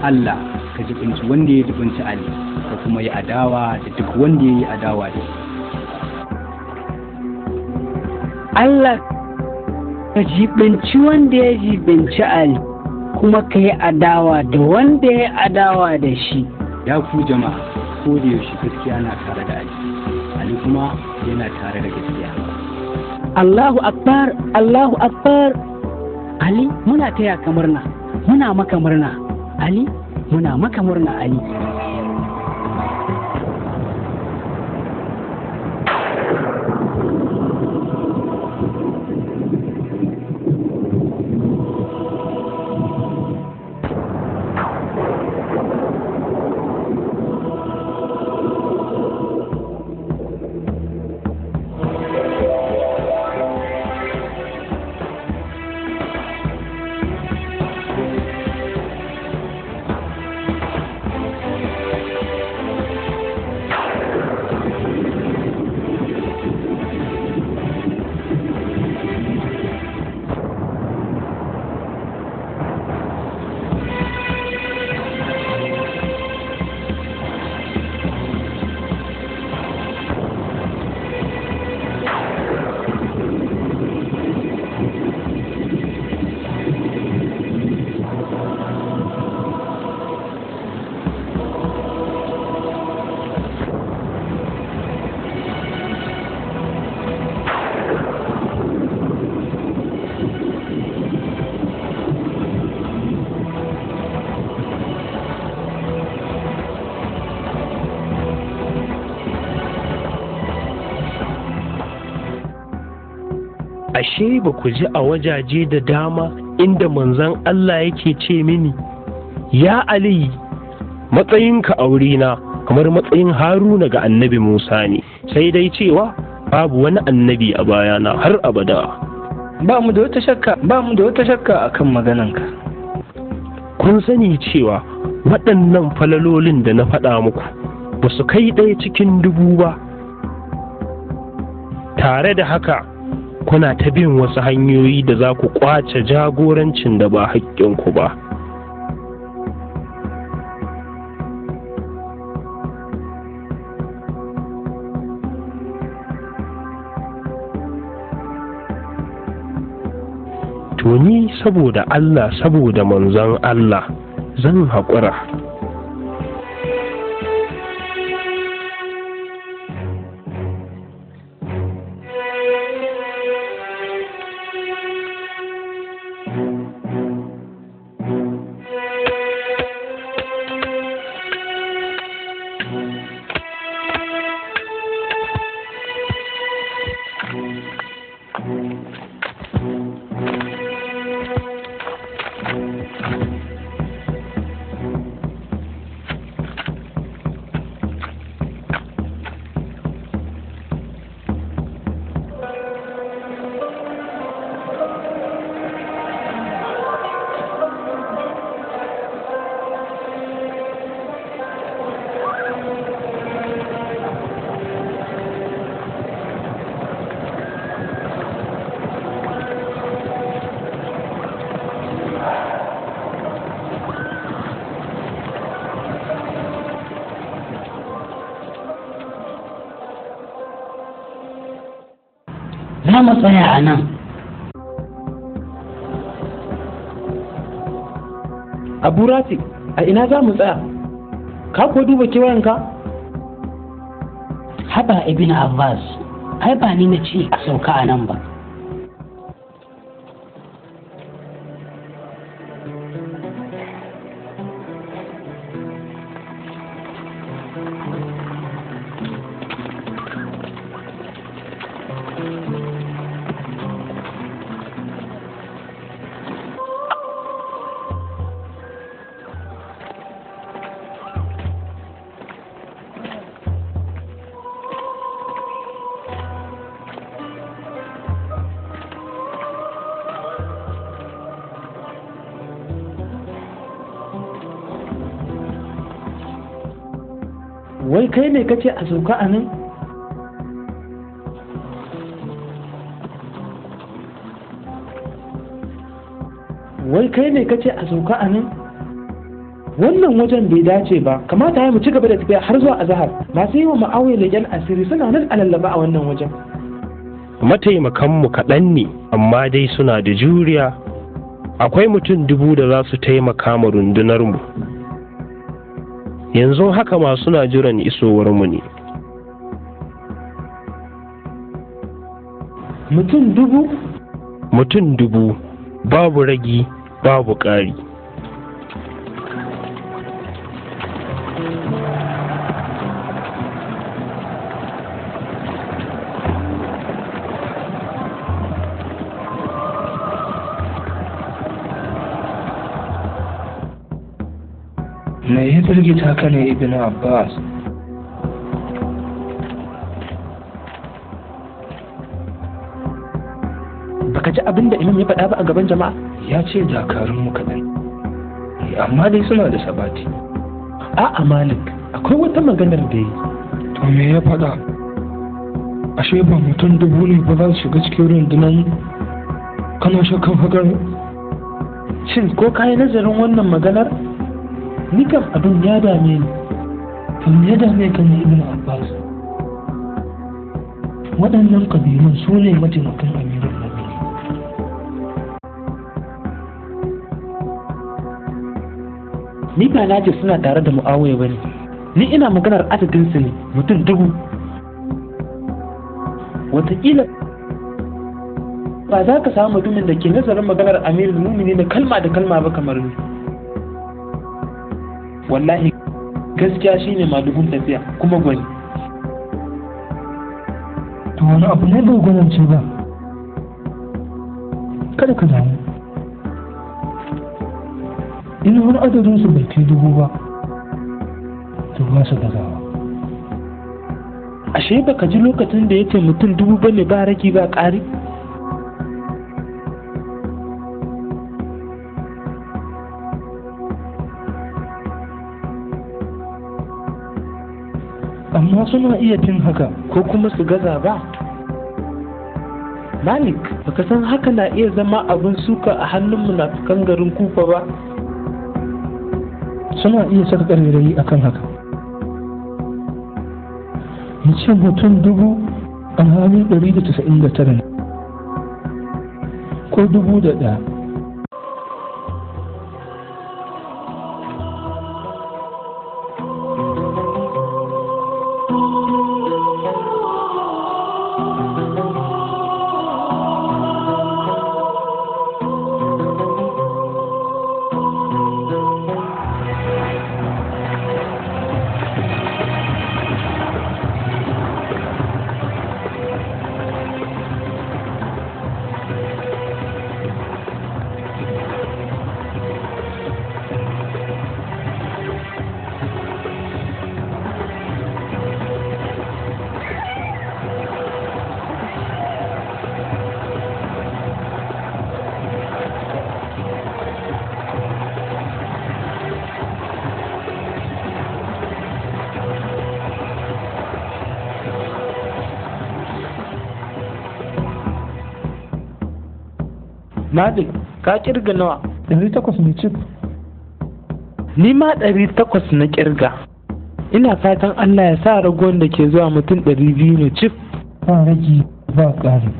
S5: Allah ka jibinci wanda ya jibinci Ali, ka kuma yi adawa da duk wanda ya yi adawa da shi.
S2: Allah ka jibinci wanda ya jibinci Ali, kuma ka yi adawa da wanda ya yi adawa da shi.
S5: Ya ku jama'a, ko da yaushe gaskiya na tare da Ali, Ali kuma yana tare da gaskiya.
S2: Allahu Akbar, Allahu Akbar. Ali, muna taya ka murna, muna maka murna. Ali, muna maka murna Ali.
S8: Ashe ba ku ji a wajaje da dama inda manzon Allah yake ce mini, ya Ali, matsayinka a wurina kamar matsayin Haruna ga Annabi Musa ne, sai dai cewa babu wani annabi a bayana har abada.
S1: Ba mu da wata shakka, ba mu da wata shakka akan magananka.
S8: Kun sani cewa waɗannan falalolin da na faɗa muku ba su kai ɗaya cikin 1000 ba. Tare da haka kuna ta bin wasu hanyoyi da za ku ƙwace jagorancin da ba haƙƙinku ba. To ni saboda Allah, saboda manzon Allah, zan haƙura.
S2: Za mu tsaya a nan.
S1: Abu Rafi, a ina za mu tsaya? Ka ko duba kewayenka?
S2: Haba Ibn Abbas, ai ba ni na ce a sauka a nan ba.
S1: Wai kai ne kace a sauka a nan? Wai kai ne kace a sauka a nan? Wannan wajen bai dace ba, kamata ya mu ci gaba da tafiya har zuwa azahar. Masu yi wa Ma'awiya leƙen asiri suna nan a lallaba a wannan wajen.
S8: Mataimakanmu kaɗan ne, amma dai suna da juriya. Akwai mutum 1000 da za su taimaka ma rundunarmu. Yanzu haka ma suna jiran isowarmu ne.
S1: Mutum 1000?
S8: Mutum 1000, babu ragi, babu ƙari.
S14: Me ya firgita ka ne, Ibn Abbas?
S1: Baka ji abin da imam ya faɗa ba a gaban jama'a?
S14: Ya ce dakarunmu kaɗan, amma dai suna da sabati.
S1: A'a Malik, akwai wata maganar da yi.
S14: To me ya faɗa? Ashe ba mutum 1000 ne ba za su shiga cikin rundunar? Kana shakkan hakan?
S1: Shin ko ka yi nazarin wannan maganar? Ni kam abin ya dame ni.
S14: To me ya dame ka ne, Ibn Abbas? Waɗannan ƙabilun su ne mataimakan Amirul Mu'minin.
S1: Ni ba na ce suna tare da Mu'awiya ba ne. Ni ina maganar adadin su ne, mutum 1000. Wataƙila ba za ka samu mutumin da ke nazarin maganar Amirul Mu'minin da kalma da kalma ba kamar ni. Wallahi gaskiya shine madugun tafiya kuma gwani.
S14: To wani abu ne bai gwanance ba. Kada ka damu. In wani adadin su bai kai 1000 ba, to ba su gazawa.
S1: Ashe baka ji lokacin da yace mutum 1000 bane ba ragi ba ƙari?
S14: Amma suna iya fin haka.
S1: Ko kuma su gaza ba. Malik, baka san haka na iya zama abin suka a hannun munafukan garin Kufa ba?
S14: Suna iya saka ƙarerayi akan haka. Ya ce mutum 1000 alhali 199 ne, ko 1001.
S1: Malik, ka kirga nawa?
S15: 800 ne cif.
S1: Ni ma 800 na kirga. Ina fatan Allah ya sa ragon da ke zuwa mutum 200 ne cif.
S15: Ba ragi ba ƙari.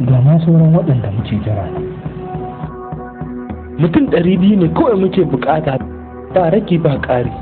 S15: Ga ma sauran waɗanda muke jira.
S1: Mutum 200 ne kawai muke bukata, ba ragi ba ƙari.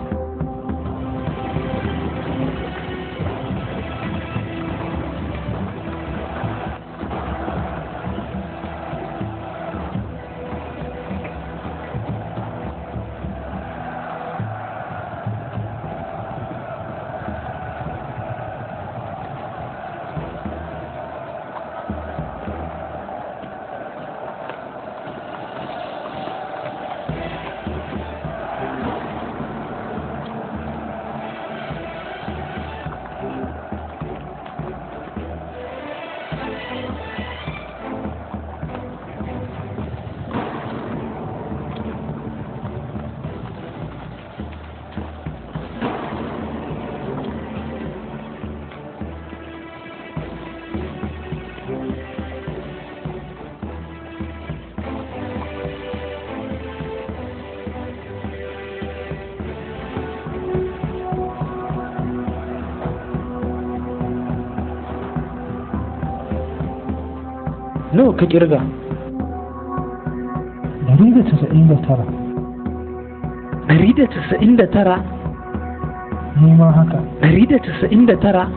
S1: Nawa ka kirga?
S15: 199.
S1: 199?
S15: Ni ma haka.
S1: 199?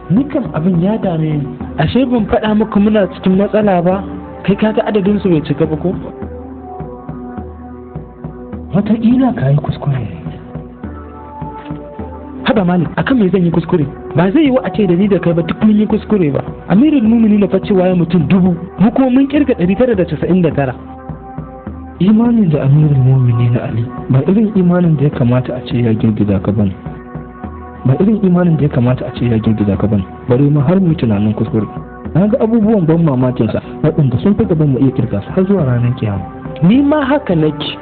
S1: Ni kam abin ya dame ni. Ashe ban faɗa muku muna cikin matsala ba? Kai kaga adadin su bai cika ba ko?
S15: Wataƙila ka yi kuskure ne.
S1: Haba Malik, akan me zan yi kuskure? Ba zai yiwu a ce da ni da kai ba duk mun yi kuskure ba. Amirul Muminin fa cewa ya mutum 1000, mu kuma mun kirga 999.
S15: Imanin da Amirul Muminin Ali ba irin imanin da ya kamata a ce ya girgiza ka bane. Ba irin imanin da ya kamata a ce ya girgiza ka bane. Bare ma har mu tunanin kuskure. Na ga abubuwan ban mamakin sa waɗanda sun fi gaban mu iya kirga su har zuwa ranar kiyama.
S1: Ni ma haka nake.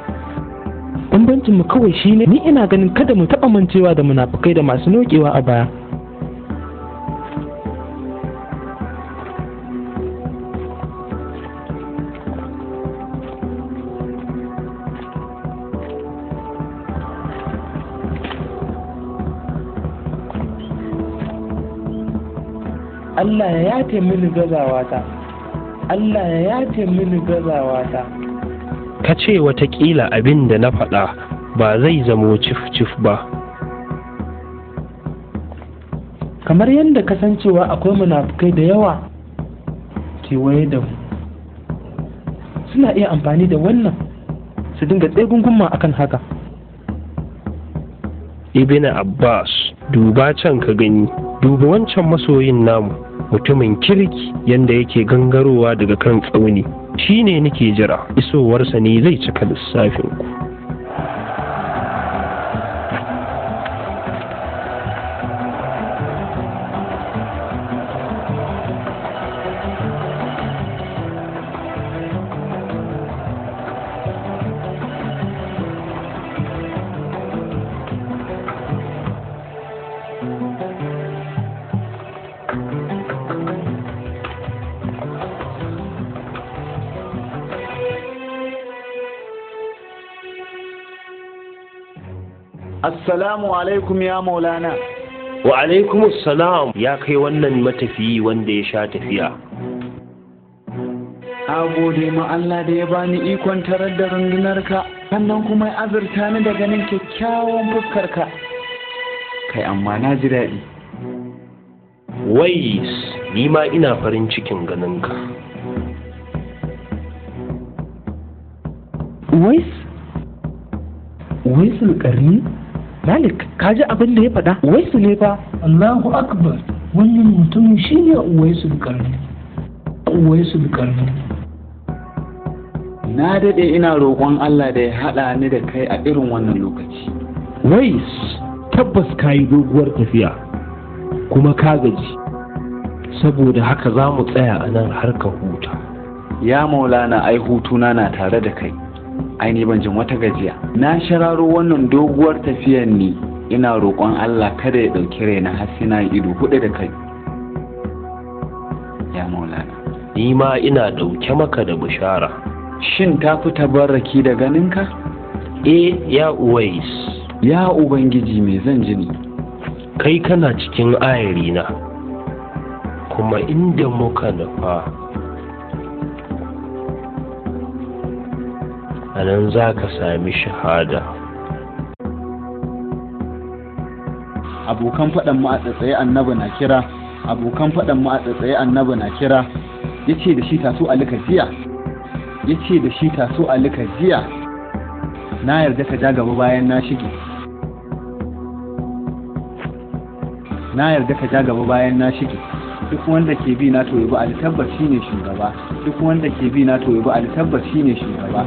S1: Bambancin mu kawai shine ni ina ganin kada mu taɓa mancewa da munafukai da masu nokewa a baya. Allah ya yafe mini gazawata. Allah ya yafe mini gazawata.
S8: Ka ce watakila abin da na faɗa ba zai zamo cif-cif ba.
S1: Kamar yadda kasancewa akwai munafukai da yawa kewaye da mu, suna iya amfani da wannan su dinga tsegungunma akan haka.
S8: Ibn Abbas, duba can ka gani, duba wancan masoyin namu, mutumin kirki yanda yake gangarowa daga kan tsauni. Shi ne nake jira, isowarsa ne zai cika lissafinku.
S3: Assalamu alaikum ya Maulana.
S8: Wa alaikumus salam, ya kai wannan matafiyi wanda ya sha tafiya.
S16: Na gode ma Allah da ya bani ikon tarar da rundunarka, sannan kuma ya azurta ni da ganin kyakkyawan fuskarka. Kai amma na ji daɗi.
S8: Wais, ni ma ina farin cikin ganinka.
S1: Wais? Waisul ƙarni? Malik, ka ji abin da ya faɗa? Waisu ne fa.
S15: Allahu Akbar, wannan mutumin shine Uwaisul Qarni. Uwaisul Qarni.
S16: Na daɗe ina roƙon Allah da ya haɗa ni da kai a irin wannan lokaci.
S8: Wais, tabbas ka yi doguwar tafiya, kuma ka gaji. Saboda haka za mu tsaya a nan har ka huta.
S16: Ya Maulana, ai hutuna na tare da kai. Ai ni ban jin wata gajiya. Na shararo wannan doguwar tafiyan ne ina roƙon Allah kada ya ɗauki raina har sai na yi ido huɗu da kai. Ya Maulana.
S8: Ni ma ina ɗauke maka da bishara.
S16: Shin ta fi tabarraki da ganinka?
S8: Eh, ya Uwais.
S16: Ya Ubangiji, me zan ji ne?
S8: Kai kana cikin ayarina, kuma inda muka nufa, a nan za ka sami shahada.
S16: Abokan faɗan mu a tsatsaye annabi na kira, abokan faɗan mu a tsatsaye annabi na kira, yace da shi taso Ali ka jiya, yace da shi taso Ali ka jiya, na yarda ka ja gaba bayan na shige, na yarda ka ja gaba bayan na shige. Duk wanda ke bi na to yabi Ali tabbas shine shugaba, duk wanda ke bi na to yabi Ali tabbas shine shugaba.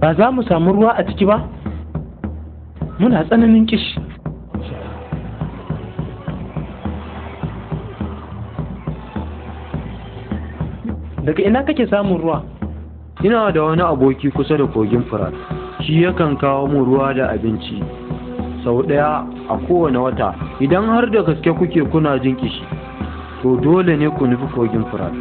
S1: Ba za mu samu ruwa a ciki ba? Muna tsananin kishi. Daga ina kake samun ruwa?
S5: Ina da wani aboki kusa da kogin Furat. Shi yakan kawo mu ruwa da abinci sau ɗaya a kowane wata. Idan har da gaske kuke kuna jin kishi, to dole ne ku nufi kogin Furat.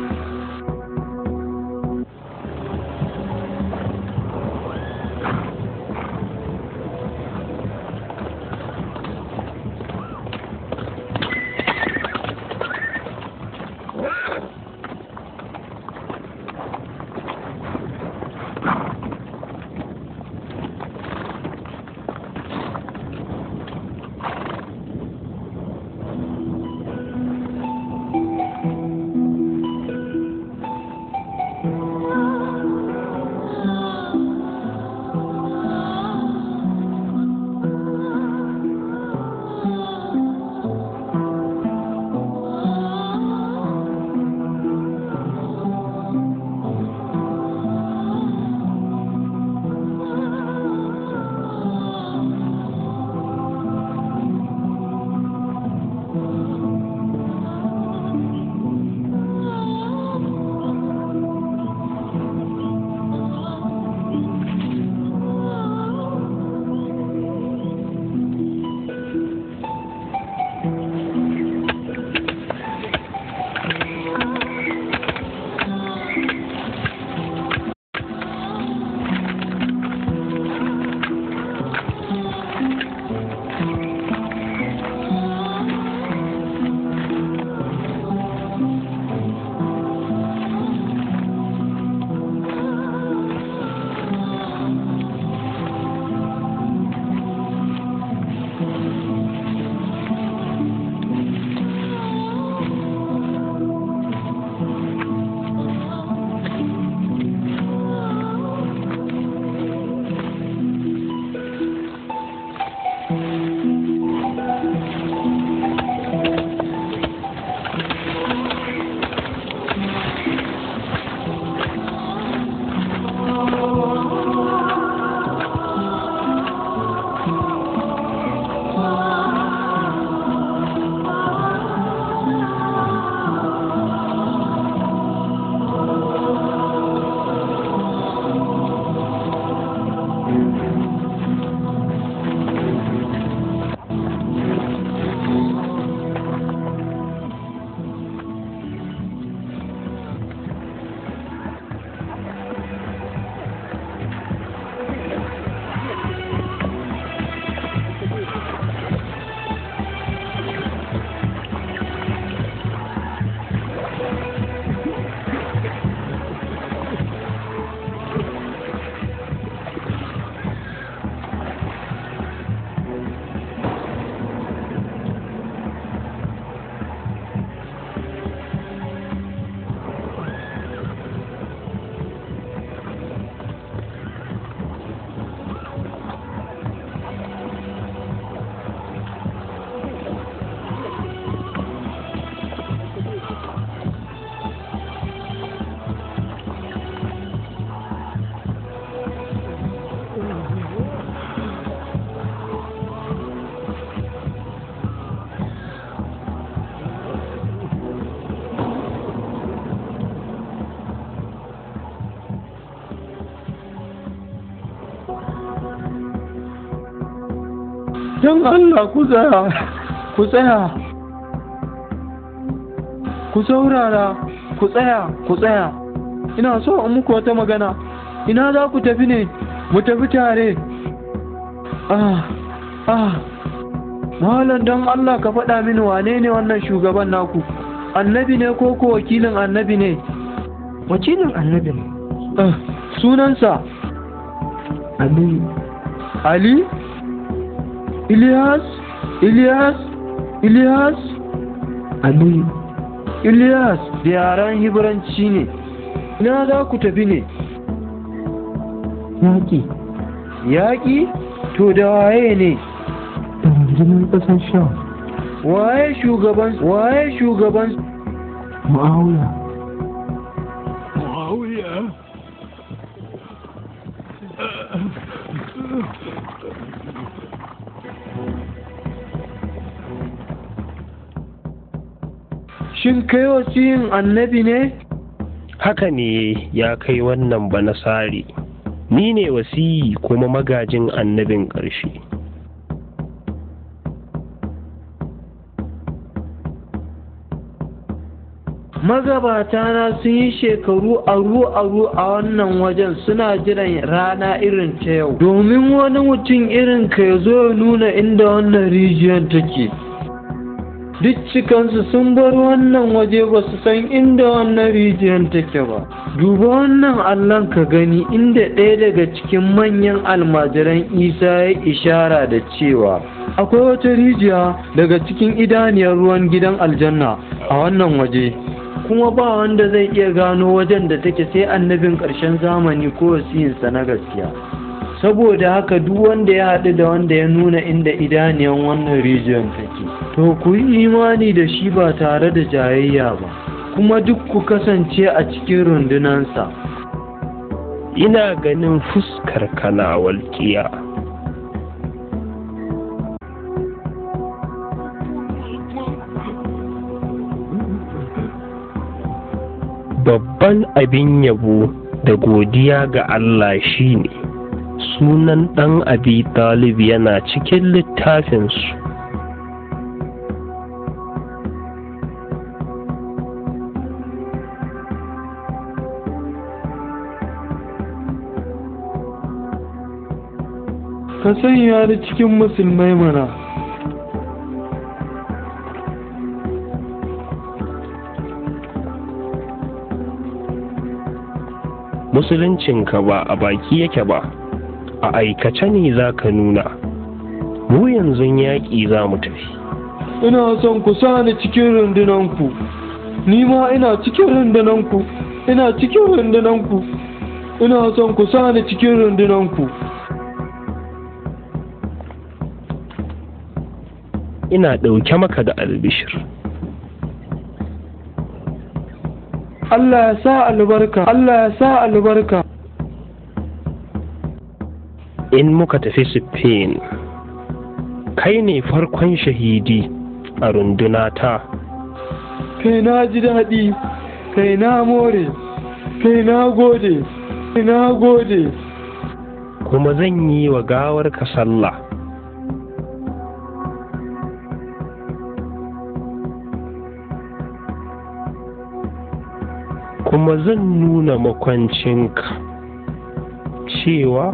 S1: Don Allah ku tsaya, ku tsaya, ku saurara, ku tsaya, ku tsaya. Ina so in muku wata magana. Ina za ku tafi ne? Mu tafi tare. Ah, ah, malam, don Allah ka faɗa mini, wane ne wannan shugaban naku? Annabi ne ko ko wakilin annabi ne?
S13: Wakilin annabi ne.
S1: Ah, sunansa?
S15: Ali.
S1: Ali? Ilyas? Ilyas? Ilyas?
S15: Ali.
S1: Ilyas da yaren Hibranci ne. Ina za ku tafi ne?
S15: Yaƙi.
S1: Yaƙi? To, da waye ne?
S15: Da rundunar ƙasar Sham.
S1: Waye shugaban? Waye shugaban?
S15: Muawiya.
S11: Muawiya.
S1: Shin kai wasiyin annabi ne?
S8: Haka ne, ya kai wannan banasari. Ni ne wasiyi kuma magajin annabin ƙarshe.
S1: Magabata na sun yi shekaru aru-aru a wannan wajen suna jiran rana irin ta yau domin wani mutum irin ka ya zo ya nuna inda wannan rijiyar take. Duk cikansu sun bar wannan waje ba su san inda wannan rijiyar take ba. Duba wannan allon ka gani, inda ɗaya daga cikin manyan almajiran Isa ya ishara da cewa akwai wata rijiya daga cikin idaniyar ruwan gidan aljanna a wannan waje, kuma ba wanda zai iya gano wajen da take sai annabin ƙarshen zamani ko wasiyinsa na gaskiya. Saboda haka, duk wanda ya haɗu da wanda ya nuna inda idaniyan wannan rijiyar take, to ku yi imani da shi ba tare da jayayya ba, kuma duk ku kasance a cikin rundunansa.
S8: Ina ganin fuskar kana walƙiya. Babban abin yabo da godiya ga Allah shine sunan ɗan Abi Talib yana cikin littafinsu.
S1: Ka sanya ni cikin musulmai mana.
S8: Musuluncinka ba a baki yake ba, a aikace ne za ka nuna. Mu yanzu yaƙi za mu tafi.
S1: Ina son ku sa ni cikin rundunanku. Ni ma ina cikin rundunanku, ina cikin rundunanku. Ina son ku sa ni cikin rundunanku.
S8: Ina ɗauke maka da albishir.
S1: Allah ya sa albarka, Allah ya sa albarka.
S8: In muka tafi Spain, kai ne farkon shahidi a rundunata.
S1: Kai, na ji daɗi, kai, na more, kai, na gode, kai, na gode.
S8: Kuma zan yi wa gawarka sallah. Kuma zan nuna makwancinka cewa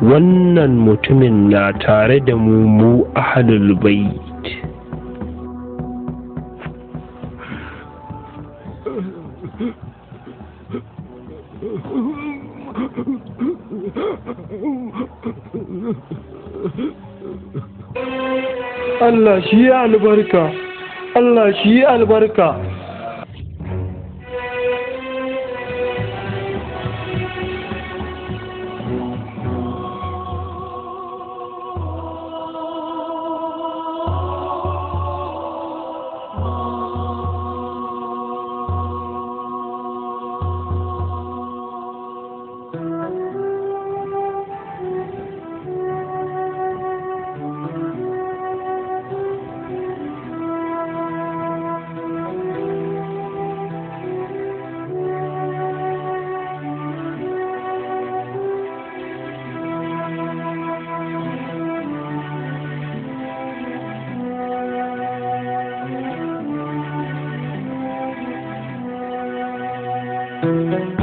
S8: wannan mutumin na tare da mu, mu ahlul bait.
S1: Allah shi yi albarka, Allah shi yi albarka.
S6: Thank you.